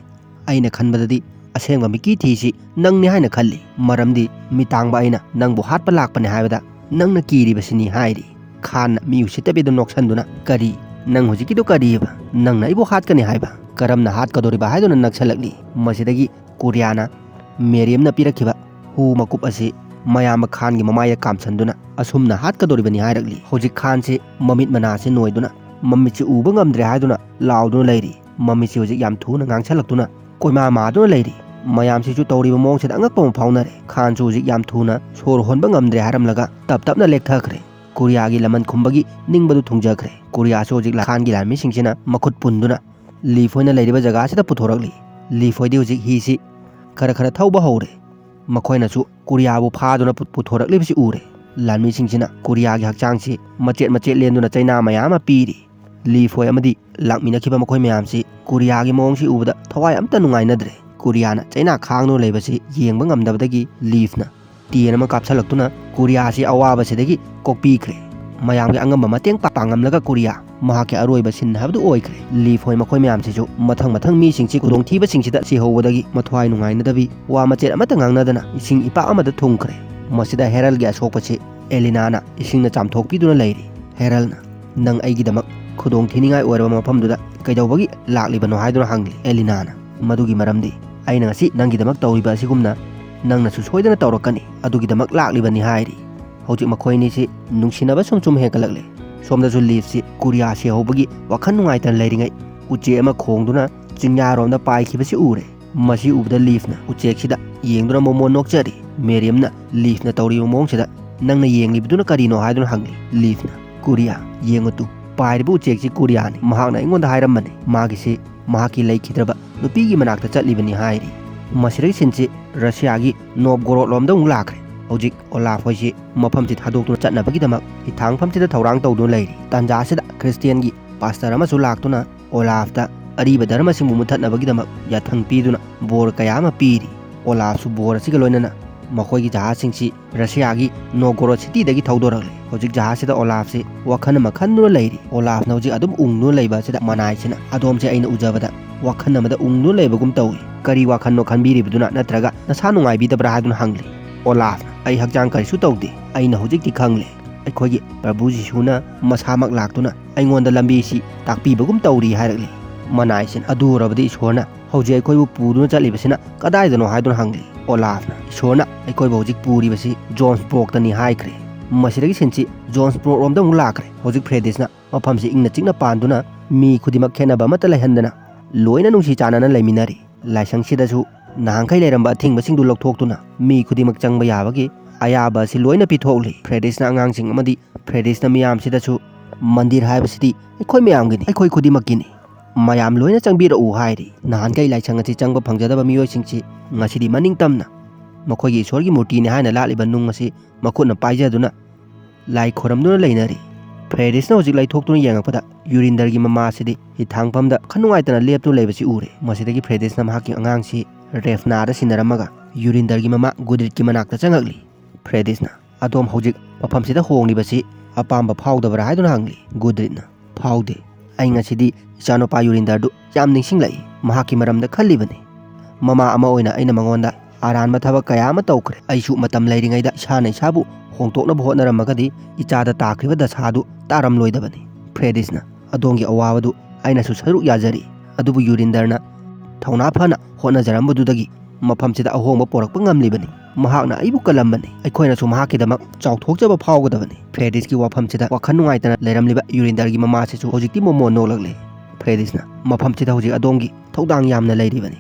ꯑꯩꯅ ꯈꯟꯕꯗꯗꯤ ꯑꯁꯦꯡꯕ ꯃꯤꯀꯤ ꯊꯤꯁꯤ ꯅꯪꯅꯤ ꯍꯥꯏꯅ ꯈꯜꯂꯤ꯫ ꯃꯔꯝꯗꯤ ꯃꯤꯇꯥꯡꯕ ꯑꯩꯅ ꯅꯪꯕꯨ ꯍꯥꯠꯄ ꯂꯥꯛꯄꯅꯤ ꯍꯥꯏꯕꯗ ꯅꯪꯅ ꯀꯤꯔꯤꯕꯁꯤꯅꯤ," ꯍꯥꯏꯔꯤ꯫ ꯈꯥꯟꯅ ꯃꯤ ꯎꯁꯤꯠꯇꯕꯤꯗ ꯅꯣꯛꯁꯟꯗꯨꯅ, "ꯀꯔꯤ? ꯅꯪ ꯍꯧꯖꯤꯛꯀꯤꯗꯨ ꯀꯔꯤꯑꯕ? ꯅꯪꯅ ꯑꯩꯕꯨ ꯍꯥꯠꯀꯅꯤ ꯍꯥꯏꯕ? ꯀꯔꯝꯅ ꯍꯥꯠꯀꯗꯧꯔꯤꯕ?" ꯍꯥꯏꯗꯨꯅ ꯅꯛꯁꯜꯂꯛꯂꯤ꯫ ꯃꯁꯤꯗꯒꯤ ꯀꯨꯔꯤꯌꯥꯅ ꯃꯦꯔꯤꯌꯝꯅ ꯄꯤꯔꯛꯈꯤꯕ ꯍꯨ ꯃꯀꯨꯞ ꯑꯁꯤ ꯃꯌꯥꯝꯕ ꯈꯥꯟꯒꯤ ꯃꯃꯥꯏꯗ ꯀꯥꯝꯁꯟꯗꯨꯅ ꯑꯁꯨꯝꯅ ꯍꯥꯠꯀꯗꯧꯔꯤꯕꯅꯤ ꯍꯥꯏꯔꯛꯂꯤ꯫ ꯍꯧꯖꯤꯛ ꯈꯥꯟꯁꯤ ꯃꯃꯤꯠ ꯃꯅꯥꯁꯤ ꯅꯣꯏꯗꯨꯅ ꯃꯃꯤꯠꯁꯤ ꯎꯕ ꯉꯝꯗ꯭ꯔꯦ ꯍꯥꯏꯗꯨꯅ ꯂꯥꯎꯗꯨꯅ ꯂꯩꯔꯤ꯫ ꯃꯃꯤꯠꯁꯤ ꯍꯧꯖꯤꯛ ꯌꯥꯝ ꯊꯨꯅ ꯉꯥꯡꯁꯜꯂꯛꯇꯨꯅ ꯀꯣꯏꯃꯥ ꯃꯥꯗꯨꯅ ꯂꯩꯔꯤ꯫ ꯃꯌꯥꯝꯁꯤꯁꯨ ꯇꯧꯔꯤꯕ ꯃꯑꯣꯡꯁꯤꯗ ꯑꯉꯛꯄ ꯑꯃ ꯐꯥꯎꯅꯔꯦ꯫ ꯈꯥꯟꯁꯨ ꯍꯧꯖꯤꯛ ꯌꯥꯝ ꯊꯨꯅ ꯁꯣꯔ ꯍꯣꯟꯕ ꯉꯝꯗ꯭ꯔꯦ ꯍꯥꯏꯔꯝꯂꯒ ꯇꯞ ꯇꯞꯅ ꯂꯦꯛꯊꯈ꯭ꯔꯦ꯫ ꯀꯣꯔꯤꯌꯥꯒꯤ ꯂꯃꯟ ꯈꯨꯝꯕꯒꯤ ꯅꯤꯡꯕꯗꯨ ꯊꯨꯡꯖꯈ꯭ꯔꯦ꯫ ꯀꯣꯔꯤꯌꯥꯁꯨ ꯍꯧꯖꯤꯛ ꯈꯥꯟꯒꯤ ꯂꯥꯟꯃꯤꯁꯤꯡꯁꯤꯅ ꯃꯈꯨꯠ ꯄꯨꯟꯗꯨꯅ ꯂꯤꯐ ꯍꯣꯏꯅ ꯂꯩꯔꯤꯕ ꯖꯒꯥꯁꯤꯗ ꯄꯨꯊꯣꯔꯛꯂꯤ꯫ ꯂꯤꯐ ꯍꯣꯏꯗꯤ ꯍꯧꯖꯤꯛ ꯍꯤꯁꯤ ꯈꯔ ꯈꯔ ꯊꯧꯕ ꯍꯧꯔꯦ꯫ ꯃꯈꯣꯏꯅꯁꯨ ꯀꯣꯔꯤꯌꯥꯕꯨ ꯐꯥꯗꯨꯅ ꯄꯨ-, ꯄꯨꯊꯣꯔꯛꯂꯤꯕꯁꯤ ꯎꯔꯦ꯫ ꯂꯥꯟꯃꯤꯁꯤꯡꯁꯤꯅ ꯀꯣꯔꯤꯌꯥꯒꯤ ꯍꯛꯆꯥꯡꯁꯤ ꯃꯆꯦꯠ ꯃꯆꯦꯠ ꯂꯦꯟꯗꯨꯅ ꯆꯩꯅꯥ ꯃꯌꯥꯝ ꯑꯃ ꯄꯤꯔꯤ꯫ ꯂꯤꯐ ꯍꯣꯏ ꯑꯃꯗꯤ ꯂꯥꯛꯃꯤꯟꯅꯈꯤꯕ ꯃꯈꯣꯏ ꯃꯌꯥꯝꯁꯤ ꯀꯣꯔꯤꯌꯥꯒꯤ ꯃꯑꯣꯡꯁꯤ ꯎꯕꯗ ꯊꯋꯥꯏ ꯑꯝꯇ ꯅꯨꯡꯉꯥꯏꯅꯗ꯭ꯔꯦ꯫ ꯀꯣꯔꯤꯌꯥꯅ ꯆꯩꯅꯥ ꯈꯥꯡꯗꯨꯅ ꯂꯩꯕꯁꯤ ꯌꯦꯡꯕ ꯉꯝꯗꯕꯗꯒꯤ ꯂꯤꯐꯅ ꯇꯦꯟ ꯑꯃ ꯀꯥꯞꯁꯤꯜꯂꯛꯇꯨꯅ ꯀꯣꯔꯤꯌꯥꯁꯤ ꯑꯋꯥꯕꯁꯤꯗꯒꯤ ꯀꯣꯛꯄꯤꯈ꯭ꯔꯦ꯫ ꯃꯌꯥꯝꯒꯤ ꯑꯉꯝꯕ ꯃꯇꯦꯡ ꯄꯥꯡꯉꯝꯂꯒ ꯀꯣꯔꯤꯌꯥ ꯃꯍꯥꯛꯀꯤ ꯑꯔꯣꯏꯕ ꯁꯤꯟ ꯍꯥꯏꯕꯗꯨ ꯑꯣꯏꯈ꯭ꯔꯦ꯫ ꯂꯤꯐ ꯍꯣꯏ ꯃꯈꯣꯏ ꯃꯌꯥꯝꯁꯤꯁꯨ ꯃꯊꯪ ꯃꯊꯪ ꯃꯤꯁꯤꯡꯁꯤ ꯈꯨꯗꯣꯡꯊꯤꯕꯁꯤꯡꯁꯤꯗ ꯁꯤꯍꯧꯕꯗꯒꯤ ꯃꯊ꯭ꯋꯥꯏ ꯅꯨꯡꯉꯥꯏꯅꯗꯕꯤ ꯋꯥ ꯃꯆꯦꯠ ꯑꯃꯠꯇ ꯉꯥꯡꯅꯗꯅ ꯏꯁꯤꯡ ꯏꯄꯥꯛ ꯑꯃꯗ ꯊꯨꯡꯈ꯭ꯔꯦ꯫ ꯃꯁꯤꯗ ꯍꯦꯔꯜꯒꯤ ꯑꯁꯣꯛꯄꯁꯤ ꯑꯦꯂꯤꯅꯥꯅ ꯏꯁꯤꯡꯅ ꯆꯥꯝꯊꯣꯛꯄꯤꯗꯨꯅ ꯂꯩꯔꯤ꯫ ꯍꯦꯔꯜꯅ, "ꯅꯪ ꯑꯩꯒꯤꯗꯃꯛ ꯈꯨꯗꯣꯡ ꯊꯤꯅꯤꯡꯉꯥꯏ ꯑꯣꯏꯔꯕ ꯃꯐꯝꯗꯨꯗ ꯀꯩꯗꯧꯕꯒꯤ ꯂꯥꯛꯂꯤꯕꯅꯣ?" ꯍꯥꯏꯗꯨꯅ ꯍꯪꯂꯤ꯫ ꯑꯦꯂꯤꯅꯥꯅ, "ꯃꯗꯨꯒꯤ ꯃꯔꯝꯗꯤ ꯑꯩꯅ ꯉꯁꯤ ꯅꯪꯒꯤꯗꯃꯛ ꯇꯧꯔꯤꯕ ꯑꯁꯤꯒꯨꯝꯅ ꯅꯪꯅꯁꯨ ꯁꯣꯏꯗꯅ ꯇꯧꯔꯛꯀꯅꯤ, ꯑꯗꯨꯒꯤꯗꯃꯛ ꯂꯥꯛꯂꯤꯕꯅꯤ" ꯍꯥꯏꯔꯤ꯫ ꯍꯧꯖꯤꯛ ꯃꯈꯣꯏ ꯑꯅꯤꯁꯤ ꯅꯨꯡꯁꯤꯅꯕ ꯁꯨꯝ ꯁꯨꯝ ꯍꯦꯟꯒꯠꯂꯛꯂꯦ꯫ ꯁꯣꯝꯗꯁꯨ ꯂꯤꯐꯁꯤ ꯀꯣꯔꯤꯌꯥ ꯁꯤꯍꯧꯕꯒꯤ ꯋꯥꯈꯜ ꯅꯨꯡꯉꯥꯏꯇꯅ ꯂꯩꯔꯤꯉꯩ ꯎꯆꯦꯛ ꯑꯃ ꯈꯣꯡꯗꯨꯅ ꯆꯤꯡꯌꯥꯔꯣꯝꯗ ꯄꯥꯏꯈꯤꯕꯁꯤ ꯎꯔꯦ꯫ ꯃꯁꯤ ꯎꯕꯗ ꯂꯤꯐꯅ ꯎꯆꯦꯛꯁꯤꯗ ꯌꯦꯡꯗꯨꯅ ꯃꯣꯃꯣꯟ ꯅꯣꯛꯆꯔꯤ꯫ ꯃꯦꯔꯤꯌꯝꯅ ꯂꯤꯐꯅ ꯇꯧꯔꯤꯕ ꯃꯑꯣꯡꯁꯤꯗ, "ꯅꯪꯅ ꯌꯦꯡꯂꯤꯕꯗꯨꯅ ꯀꯔꯤꯅꯣ?" ꯍꯥꯏꯗꯨꯅ ꯍꯪꯂꯤ꯫ ꯂꯤꯐꯅ, "ꯀꯣꯔꯤꯌꯥ, ꯌꯦꯡꯉꯨ ꯇꯨ, ꯄꯥꯏꯔꯤꯕ ꯎꯆꯦꯛꯁꯤ ꯀꯣꯔꯤꯌꯥꯅꯤ꯫ ꯃꯍꯥꯛꯅ ꯑꯩꯉꯣꯟꯗ ꯍꯥꯏꯔꯝꯕꯅꯤ, ꯃꯥꯒꯤꯁꯤ ꯃꯍꯥꯛꯀꯤ ꯂꯩꯈꯤꯗ꯭ꯔꯕ ꯅꯨꯄꯤꯒꯤ ꯃꯅꯥꯛꯇ ꯆꯠꯂꯤꯕꯅꯤ" ꯍꯥꯏꯔꯤ꯫ ꯃꯁꯤꯗꯒꯤ ꯁꯤꯟꯁꯤ ꯔꯁꯤꯌꯥꯒꯤ ꯅꯣꯞꯒꯣꯔꯣꯗ ꯂꯣꯝꯗ ꯑꯃꯨꯛ ꯂꯥꯛꯈ꯭ꯔꯦ꯫ ꯍꯧꯖꯤꯛ ꯑꯣꯂꯥꯐ ꯍꯣꯏꯁꯤ ꯃꯐꯝꯁꯤ ꯊꯥꯗꯣꯛꯇꯨꯅ ꯆꯠꯅꯕꯒꯤꯗꯃꯛ ꯍꯤꯊꯥꯡꯐꯝꯁꯤꯗ ꯊꯧꯔꯥꯡ ꯇꯧꯗꯨꯅ ꯂꯩꯔꯤ꯫ ꯇꯥꯟꯖꯥꯁꯤꯗ ꯈ꯭ꯔꯤꯁꯇꯤꯌꯥꯟꯒꯤ ꯄꯥꯁꯇꯔ ꯑꯃꯁꯨ ꯂꯥꯛꯇꯨꯅ ꯑꯣꯂꯥꯐꯇ ꯑꯔꯤꯕ ꯙꯔꯃꯁꯤꯡꯕꯨ ꯃꯨꯠꯊꯠꯅꯕꯒꯤꯗꯃꯛ ꯌꯥꯊꯪ ꯄꯤꯗꯨꯅ ꯕꯣꯔ ꯀꯌꯥ ꯑꯃ ꯄꯤꯔꯤ꯫ ꯑꯣꯂꯥꯐꯁꯨ ꯕꯣꯔ ꯑꯁꯤꯒ ꯂꯣꯏꯅꯅ ꯃꯈꯣꯏꯒꯤ ꯖꯍꯥꯖꯁꯤꯡꯁꯤ ꯔꯁꯤꯌꯥꯒꯤ ꯅꯣꯒꯣꯔꯣꯗ ꯁꯤꯇꯤꯗꯒꯤ ꯊꯧꯗꯣꯔꯛꯂꯤ꯫ ꯍꯧꯖꯤꯛ ꯖꯍꯥꯖꯁꯤꯗ ꯑꯣꯂꯥꯐꯁꯤ ꯋꯥꯈꯜ ꯑꯃ ꯈꯟꯗꯨꯅ ꯂꯩꯔꯤ꯫ ꯑꯣꯂꯥꯐꯅ ꯍꯧꯖꯤꯛ ꯑꯗꯨꯝ ꯎꯪꯗꯨꯅ ꯂꯩꯕ ꯑꯁꯤꯗ ꯃꯅꯥꯏꯁꯤꯅ, "ꯑꯗꯣꯝꯁꯦ ꯑꯩꯅ ꯎꯖꯕꯗ ꯋꯥꯈꯜ ꯑꯃꯗ ꯎꯪꯗꯨꯅ ꯂꯩꯕꯒꯨꯝ ꯇꯧꯏ꯫ ꯀꯔꯤ ꯋꯥꯈꯜꯅꯣ ꯈꯟꯕꯤꯔꯤꯕꯗꯨꯅ? ꯅꯠꯇ꯭ꯔꯒ ꯅꯁꯥ ꯅꯨꯡꯉꯥꯏꯕꯤꯗꯕ꯭ꯔꯥ?" ꯍꯥꯏꯗꯨꯅ ꯍꯪꯂꯤ꯫ ꯑꯣꯂꯥꯐꯅ, "ꯑꯩ ꯍꯛꯆꯥꯡ ꯀꯔꯤꯁꯨ ꯇꯧꯗꯦ꯫ ꯑꯩꯅ ꯍꯧꯖꯤꯛꯇꯤ ꯈꯪꯂꯦ꯫ ꯑꯩꯈꯣꯏꯒꯤ ꯄ꯭ꯔꯚꯨ ꯖꯤꯁꯨꯅ ꯃꯁꯥꯃꯛ ꯂꯥꯛꯇꯨꯅ ꯑꯩꯉꯣꯟꯗ ꯂꯝꯕꯤꯁꯤ ꯇꯥꯛꯄꯤꯕꯒꯨꯝ ꯇꯧꯔꯤ" ꯍꯥꯏꯔꯛꯂꯤ꯫ ꯃꯅꯥꯏꯁꯤꯅ, "ꯑꯗꯨ ꯑꯣꯏꯔꯕꯗꯤ ꯏꯁꯣꯔꯅ ꯍꯧꯖꯤꯛ ꯑꯩꯈꯣꯏꯕꯨ ꯄꯨꯗꯨꯅ ꯆꯠꯂꯤꯕꯁꯤꯅ ꯀꯗꯥꯏꯗꯅꯣ?" ꯍꯥꯏꯗꯨꯅ ꯍꯪꯂꯤ꯫ ꯑꯣꯂꯥꯐꯅ, "ꯏꯁꯣꯔꯅ ꯑꯩꯈꯣꯏꯕꯨ ꯍꯧꯖꯤꯛ ꯄꯨꯔꯤꯕꯁꯤ ꯖꯣꯟꯁꯕꯣꯔꯒꯇꯅꯤ" ꯍꯥꯏꯈ꯭ꯔꯦ꯫ ꯃꯁꯤꯗꯒꯤ ꯁꯤꯟꯁꯤ ꯖꯣꯟꯁꯕꯣꯔꯒ ꯔꯣꯝꯗ ꯑꯃꯨꯛ ꯂꯥꯛꯈ꯭ꯔꯦ꯫ ꯍꯧꯖꯤꯛ ꯐ꯭ꯔꯦꯗꯤꯁꯅ ꯃꯐꯝꯁꯤ ꯏꯪꯅ ꯆꯤꯛꯅ ꯄꯥꯟꯗꯨꯅ ꯃꯤ ꯈꯨꯗꯤꯡꯃꯛ ꯈꯦꯠꯅꯕ ꯑꯃꯠꯇ ꯂꯩꯍꯟꯗꯅ ꯂꯣꯏꯅ ꯅꯨꯡꯁꯤ ꯆꯥꯟꯅꯅ ꯂꯩꯃꯤꯟꯅꯔꯤ꯫ ꯂꯥꯏꯁꯪꯁꯤꯗꯁꯨ ꯅꯍꯥꯟꯈꯩ ꯂꯩꯔꯝꯕ ꯑꯊꯤꯡꯕꯁꯤꯡꯗꯨ ꯂꯧꯊꯣꯛꯇꯨꯅ ꯃꯤ ꯈꯨꯗꯤꯡꯃꯛ ꯆꯪꯕ ꯌꯥꯕꯒꯤ ꯑꯌꯥꯕ ꯑꯁꯤ ꯂꯣꯏꯅ ꯄꯤꯊꯣꯛꯂꯤ꯫ ꯐ꯭ꯔꯦꯗꯤꯁꯅ ꯑꯉꯥꯡꯁꯤꯡ ꯑꯃꯗꯤ ꯐ꯭ꯔꯦꯗꯤꯁꯅ ꯃꯤꯌꯥꯝꯁꯤꯗꯁꯨ, "ꯃꯟꯗꯤꯔ ꯍꯥꯏꯕꯁꯤꯗꯤ ꯑꯩꯈꯣꯏ ꯃꯌꯥꯝꯒꯤꯅꯤ, ꯑꯩꯈꯣꯏ ꯈꯨꯗꯤꯡꯃꯛꯀꯤꯅꯤ꯫ ꯃꯌꯥꯝ ꯂꯣꯏꯅ ꯆꯪꯕꯤꯔꯛꯎ" ꯍꯥꯏꯔꯤ꯫ ꯅꯍꯥꯟꯈꯩ ꯂꯥꯏꯁꯪ ꯑꯁꯤ ꯆꯪꯕ ꯐꯪꯖꯗꯕ ꯃꯤꯑꯣꯏꯁꯤꯡꯁꯤ ꯉꯁꯤꯗꯤ ꯃꯅꯤꯡ ꯇꯝꯅ ꯃꯈꯣꯏꯒꯤ ꯏꯁꯣꯔꯒꯤ ꯃꯨꯔꯇꯤꯅꯤ ꯍꯥꯏꯅ ꯂꯥꯠꯂꯤꯕ ꯅꯨꯡ ꯑꯁꯤ ꯃꯈꯨꯠꯅ ꯄꯥꯏꯖꯗꯨꯅ ꯂꯥꯏ ꯈꯣꯏꯔꯝꯗꯨꯅ ꯂꯩꯅꯔꯤ꯫ ꯐ꯭ꯔꯦꯗꯤꯁꯅ ꯍꯧꯖꯤꯛ ꯂꯩꯊꯣꯛꯇꯨꯅ ꯌꯦꯡꯉꯛꯄꯗ ꯌꯨꯔꯤꯟꯗꯔꯒꯤ ꯃꯃꯥ ꯑꯁꯤꯗꯤ ꯍꯤꯊꯥꯡꯐꯝꯗ ꯈꯟ ꯅꯨꯡꯉꯥꯏꯇꯅ ꯂꯦꯞꯇꯨꯅ ꯂꯩꯕꯁꯤ ꯎꯔꯦ꯫ ꯃꯁꯤꯗꯒꯤ ꯐ꯭ꯔꯦꯗꯤꯁꯅ ꯃꯍꯥꯛꯀꯤ ꯑꯉꯥꯡꯁꯤ ꯔꯦꯐꯅꯥꯗ ꯁꯤꯟꯅꯔꯝꯃꯒ ꯌꯨꯔꯤꯟꯗꯔꯒꯤ ꯃꯃꯥ ꯒꯨꯗ꯭ꯔꯤꯠꯀꯤ ꯃꯅꯥꯛꯇ ꯆꯪꯉꯛꯂꯤ꯫ ꯐ꯭ꯔꯦꯗꯤꯁꯅ, "ꯑꯗꯣꯝ ꯍꯧꯖꯤꯛ ꯃꯐꯝꯁꯤꯗ ꯍꯣꯡꯂꯤꯕꯁꯤ ꯑꯄꯥꯝꯕ ꯐꯥꯎꯗꯕ꯭ꯔꯥ?" ꯍꯥꯏꯗꯨꯅ ꯍꯪꯂꯤ꯫ ꯒꯨꯗ꯭ꯔꯤꯠꯅ, "ꯐꯥꯎꯗꯦ꯫ ꯑꯩ ꯉꯁꯤꯗꯤ ꯏꯆꯥꯅꯨꯄꯥ ꯌꯨꯔꯤꯟꯗꯔꯗꯨ ꯌꯥꯝ ꯅꯤꯡꯁꯤꯡꯂꯛꯏ꯫ ꯃꯍꯥꯛꯀꯤ ꯃꯔꯝꯗ ꯈꯜꯂꯤꯕꯅꯤ꯫ ꯃꯃꯥ ꯑꯃ ꯑꯣꯏꯅ ꯑꯩꯅ ꯃꯉꯣꯟꯗ ꯑꯔꯥꯟꯕ ꯊꯕꯛ ꯀꯌꯥ ꯑꯃ ꯇꯧꯈ꯭ꯔꯦ꯫ ꯑꯩꯁꯨ ꯃꯇꯝ ꯂꯩꯔꯤꯉꯩꯗ ꯏꯁꯥꯅ ꯏꯁꯥꯕꯨ ꯍꯣꯡꯗꯣꯛꯅꯕ ꯍꯣꯠꯅꯔꯝꯃꯒꯗꯤ ꯏꯆꯥꯗ ꯇꯥꯈ꯭ꯔꯤꯕ ꯗꯁꯥꯗꯨ ꯇꯥꯔꯝꯂꯣꯏꯗꯕꯅꯤ꯫ ꯐ꯭ꯔꯦꯗꯤꯁꯅ, ꯑꯗꯣꯝꯒꯤ ꯑꯋꯥꯕꯗꯨ ꯑꯩꯅꯁꯨ ꯁꯔꯨꯛ ꯌꯥꯖꯔꯤ꯫ ꯑꯗꯨꯕꯨ ꯌꯨꯔꯤꯟꯗꯔꯅ ꯊꯧꯅꯥ ꯐꯅ ꯍꯣꯠꯅꯖꯔꯝꯕꯗꯨꯗꯒꯤ ꯃꯐꯝꯁꯤꯗ ꯑꯍꯣꯡꯕ ꯄꯨꯔꯛꯄ ꯉꯝꯂꯤꯕꯅꯤ꯫ ꯃꯍꯥꯛꯅ ꯑꯩꯕꯨ ꯀꯜꯂꯝꯕꯅꯤ꯫ ꯑꯩꯈꯣꯏꯅꯁꯨ ꯃꯍꯥꯛꯀꯤꯗꯃꯛ ꯆꯥꯎꯊꯣꯛꯆꯕ ꯐꯥꯎꯒꯗꯕꯅꯤ꯫" ꯐ꯭ꯔꯦꯗꯤꯁꯀꯤ ꯋꯥꯐꯝꯁꯤꯗ ꯋꯥꯈꯜ ꯅꯨꯡꯉꯥꯏꯇꯅ ꯂꯩꯔꯝꯂꯤꯕ ꯌꯨꯔꯤꯟꯗꯔꯒꯤ ꯃꯃꯥꯁꯤꯁꯨ ꯍꯧꯖꯤꯛꯇꯤ ꯃꯣꯃꯣꯟ ꯅꯣꯛꯂꯛꯂꯦ꯫ ꯐ꯭ꯔꯦꯗꯤꯁꯅ, "ꯃꯐꯝꯁꯤꯗ ꯍꯧꯖꯤꯛ ꯑꯗꯣꯝꯒꯤ ꯊꯧꯗꯥꯡ ꯌꯥꯝꯅ ꯂꯩꯔꯤꯕꯅꯤ꯫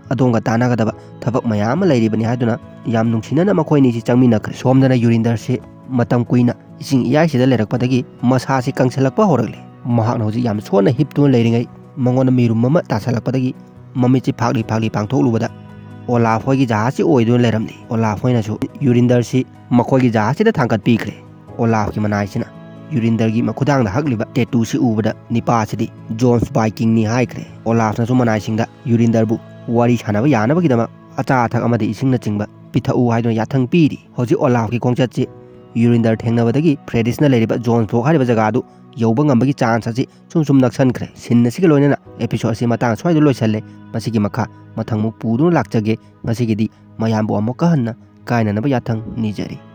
ꯑꯗꯣꯝꯒ ꯇꯥꯟꯅꯒꯗꯕ ꯊꯕꯛ ꯃꯌꯥꯝ ꯑꯃ ꯂꯩꯔꯤꯕꯅꯤ" ꯍꯥꯏꯗꯨꯅ ꯌꯥꯝ ꯅꯨꯡꯁꯤꯅꯅ ꯃꯈꯣꯏ ꯑꯅꯤꯁꯤ ꯆꯪꯃꯤꯟꯅꯈ꯭ꯔꯦ꯫ ꯁꯣꯝꯗꯅ ꯌꯨꯔꯤꯟꯗꯔꯁꯤ ꯃꯇꯝ ꯀꯨꯏꯅ ꯏꯁꯤꯡ ꯏꯌꯥꯏꯁꯤꯗ ꯂꯩꯔꯛꯄꯗꯒꯤ ꯃꯁꯥꯁꯤ ꯀꯪꯁꯤꯜꯂꯛꯄ ꯍꯧꯔꯛꯂꯦ꯫ ꯃꯍꯥꯛꯅ ꯍꯧꯖꯤꯛ ꯌꯥꯝ ꯁꯣꯟꯅ ꯍꯤꯞꯇꯨꯅ ꯂꯩꯔꯤꯉꯩ ꯃꯉꯣꯟꯗ ꯃꯤꯔꯨꯝ ꯑꯃ ꯇꯥꯁꯤꯜꯂꯛꯄꯗꯒꯤ ꯃꯃꯤꯠꯁꯤ ꯐꯥꯛꯂꯤ ꯐꯥꯛꯂꯤ ꯄꯥꯡꯊꯣꯛꯂꯨꯕꯗ ꯑꯣꯂꯥꯐ ꯍꯣꯏꯒꯤ ꯖꯍꯥꯖꯁꯤ ꯑꯣꯏꯗꯨꯅ ꯂꯩꯔꯝꯂꯤ꯫ ꯑꯣꯂꯥꯐ ꯍꯣꯏꯅꯁꯨ ꯌꯨꯔꯤꯟꯗꯔꯁꯤ ꯃꯈꯣꯏꯒꯤ ꯖꯍꯥꯖꯁꯤꯗ ꯊꯥꯡꯒꯠꯄꯤꯈ꯭ꯔꯦ꯫ ꯑꯣꯂꯥꯐꯀꯤ ꯃꯅꯥꯏꯁꯤꯅ ꯌꯨꯔꯤꯟꯗꯔꯒꯤ ꯃꯈꯨꯗꯥꯡꯗ ꯍꯛꯂꯤꯕ ꯇꯦꯇꯨꯁꯤ ꯎꯕꯗ ꯅꯤꯄꯥꯁꯤꯗꯤ ꯖꯣꯟꯁ ꯕꯥꯏꯀꯤꯡꯅꯤ ꯍꯥꯏꯈ꯭ꯔꯦ꯫ ꯑꯣꯂꯥꯐꯅꯁꯨ ꯃꯅꯥꯏꯁꯤꯡꯗ ꯌꯨꯔꯤꯟꯗꯔꯕꯨ ꯋꯥꯔꯤ ꯁꯥꯟꯅꯕ ꯌꯥꯅꯕꯒꯤꯗꯃꯛ ꯑꯆꯥ ꯑꯊꯛ ꯑꯃꯗꯤ ꯏꯁꯤꯡꯅꯆꯤꯡꯕ ꯄꯤꯊꯛꯎ ꯍꯥꯏꯗꯨꯅ ꯌꯥꯊꯪ ꯄꯤꯔꯤ꯫ ꯍꯧꯖꯤꯛ ꯑꯣꯂꯥꯐꯀꯤ ꯈꯣꯡꯆꯠꯁꯤ ꯌꯨꯔꯤꯟꯗꯔ ꯊꯦꯡꯅꯕꯗꯒꯤ ꯐ꯭ꯔꯦꯗꯤꯁꯅ ꯂꯩꯔꯤꯕ ꯖꯣꯟꯁ ꯕ꯭ꯂꯣꯛ ꯍꯥꯏꯔꯤꯕ ꯖꯒꯥꯗꯨ ꯌꯧꯕ ꯉꯝꯕꯒꯤ ꯆꯥꯟꯁ ꯑꯁꯤ ꯁꯨꯝ ꯁꯨꯝ ꯅꯛꯁꯟꯈ꯭ꯔꯦ꯫ ꯁꯤꯟ ꯑꯁꯤꯒ ꯂꯣꯏꯅꯅ ꯑꯦꯄꯤꯁꯣꯗ ꯑꯁꯤ ꯃꯇꯥꯡ ꯁ꯭ꯋꯥꯏꯗ ꯂꯣꯏꯁꯜꯂꯦ꯫ ꯃꯁꯤꯒꯤ ꯃꯈꯥ ꯃꯊꯪꯃꯨꯛ ꯄꯨꯗꯨꯅ ꯂꯥꯛꯆꯒꯦ꯫ ꯉꯁꯤꯒꯤꯗꯤ ꯃꯌꯥꯝꯕꯨ ꯑꯃꯨꯛꯀ ꯍꯟꯅ ꯀꯥꯏꯅꯅꯕ ꯌꯥꯊꯪ ꯅꯤꯖꯔꯤ꯫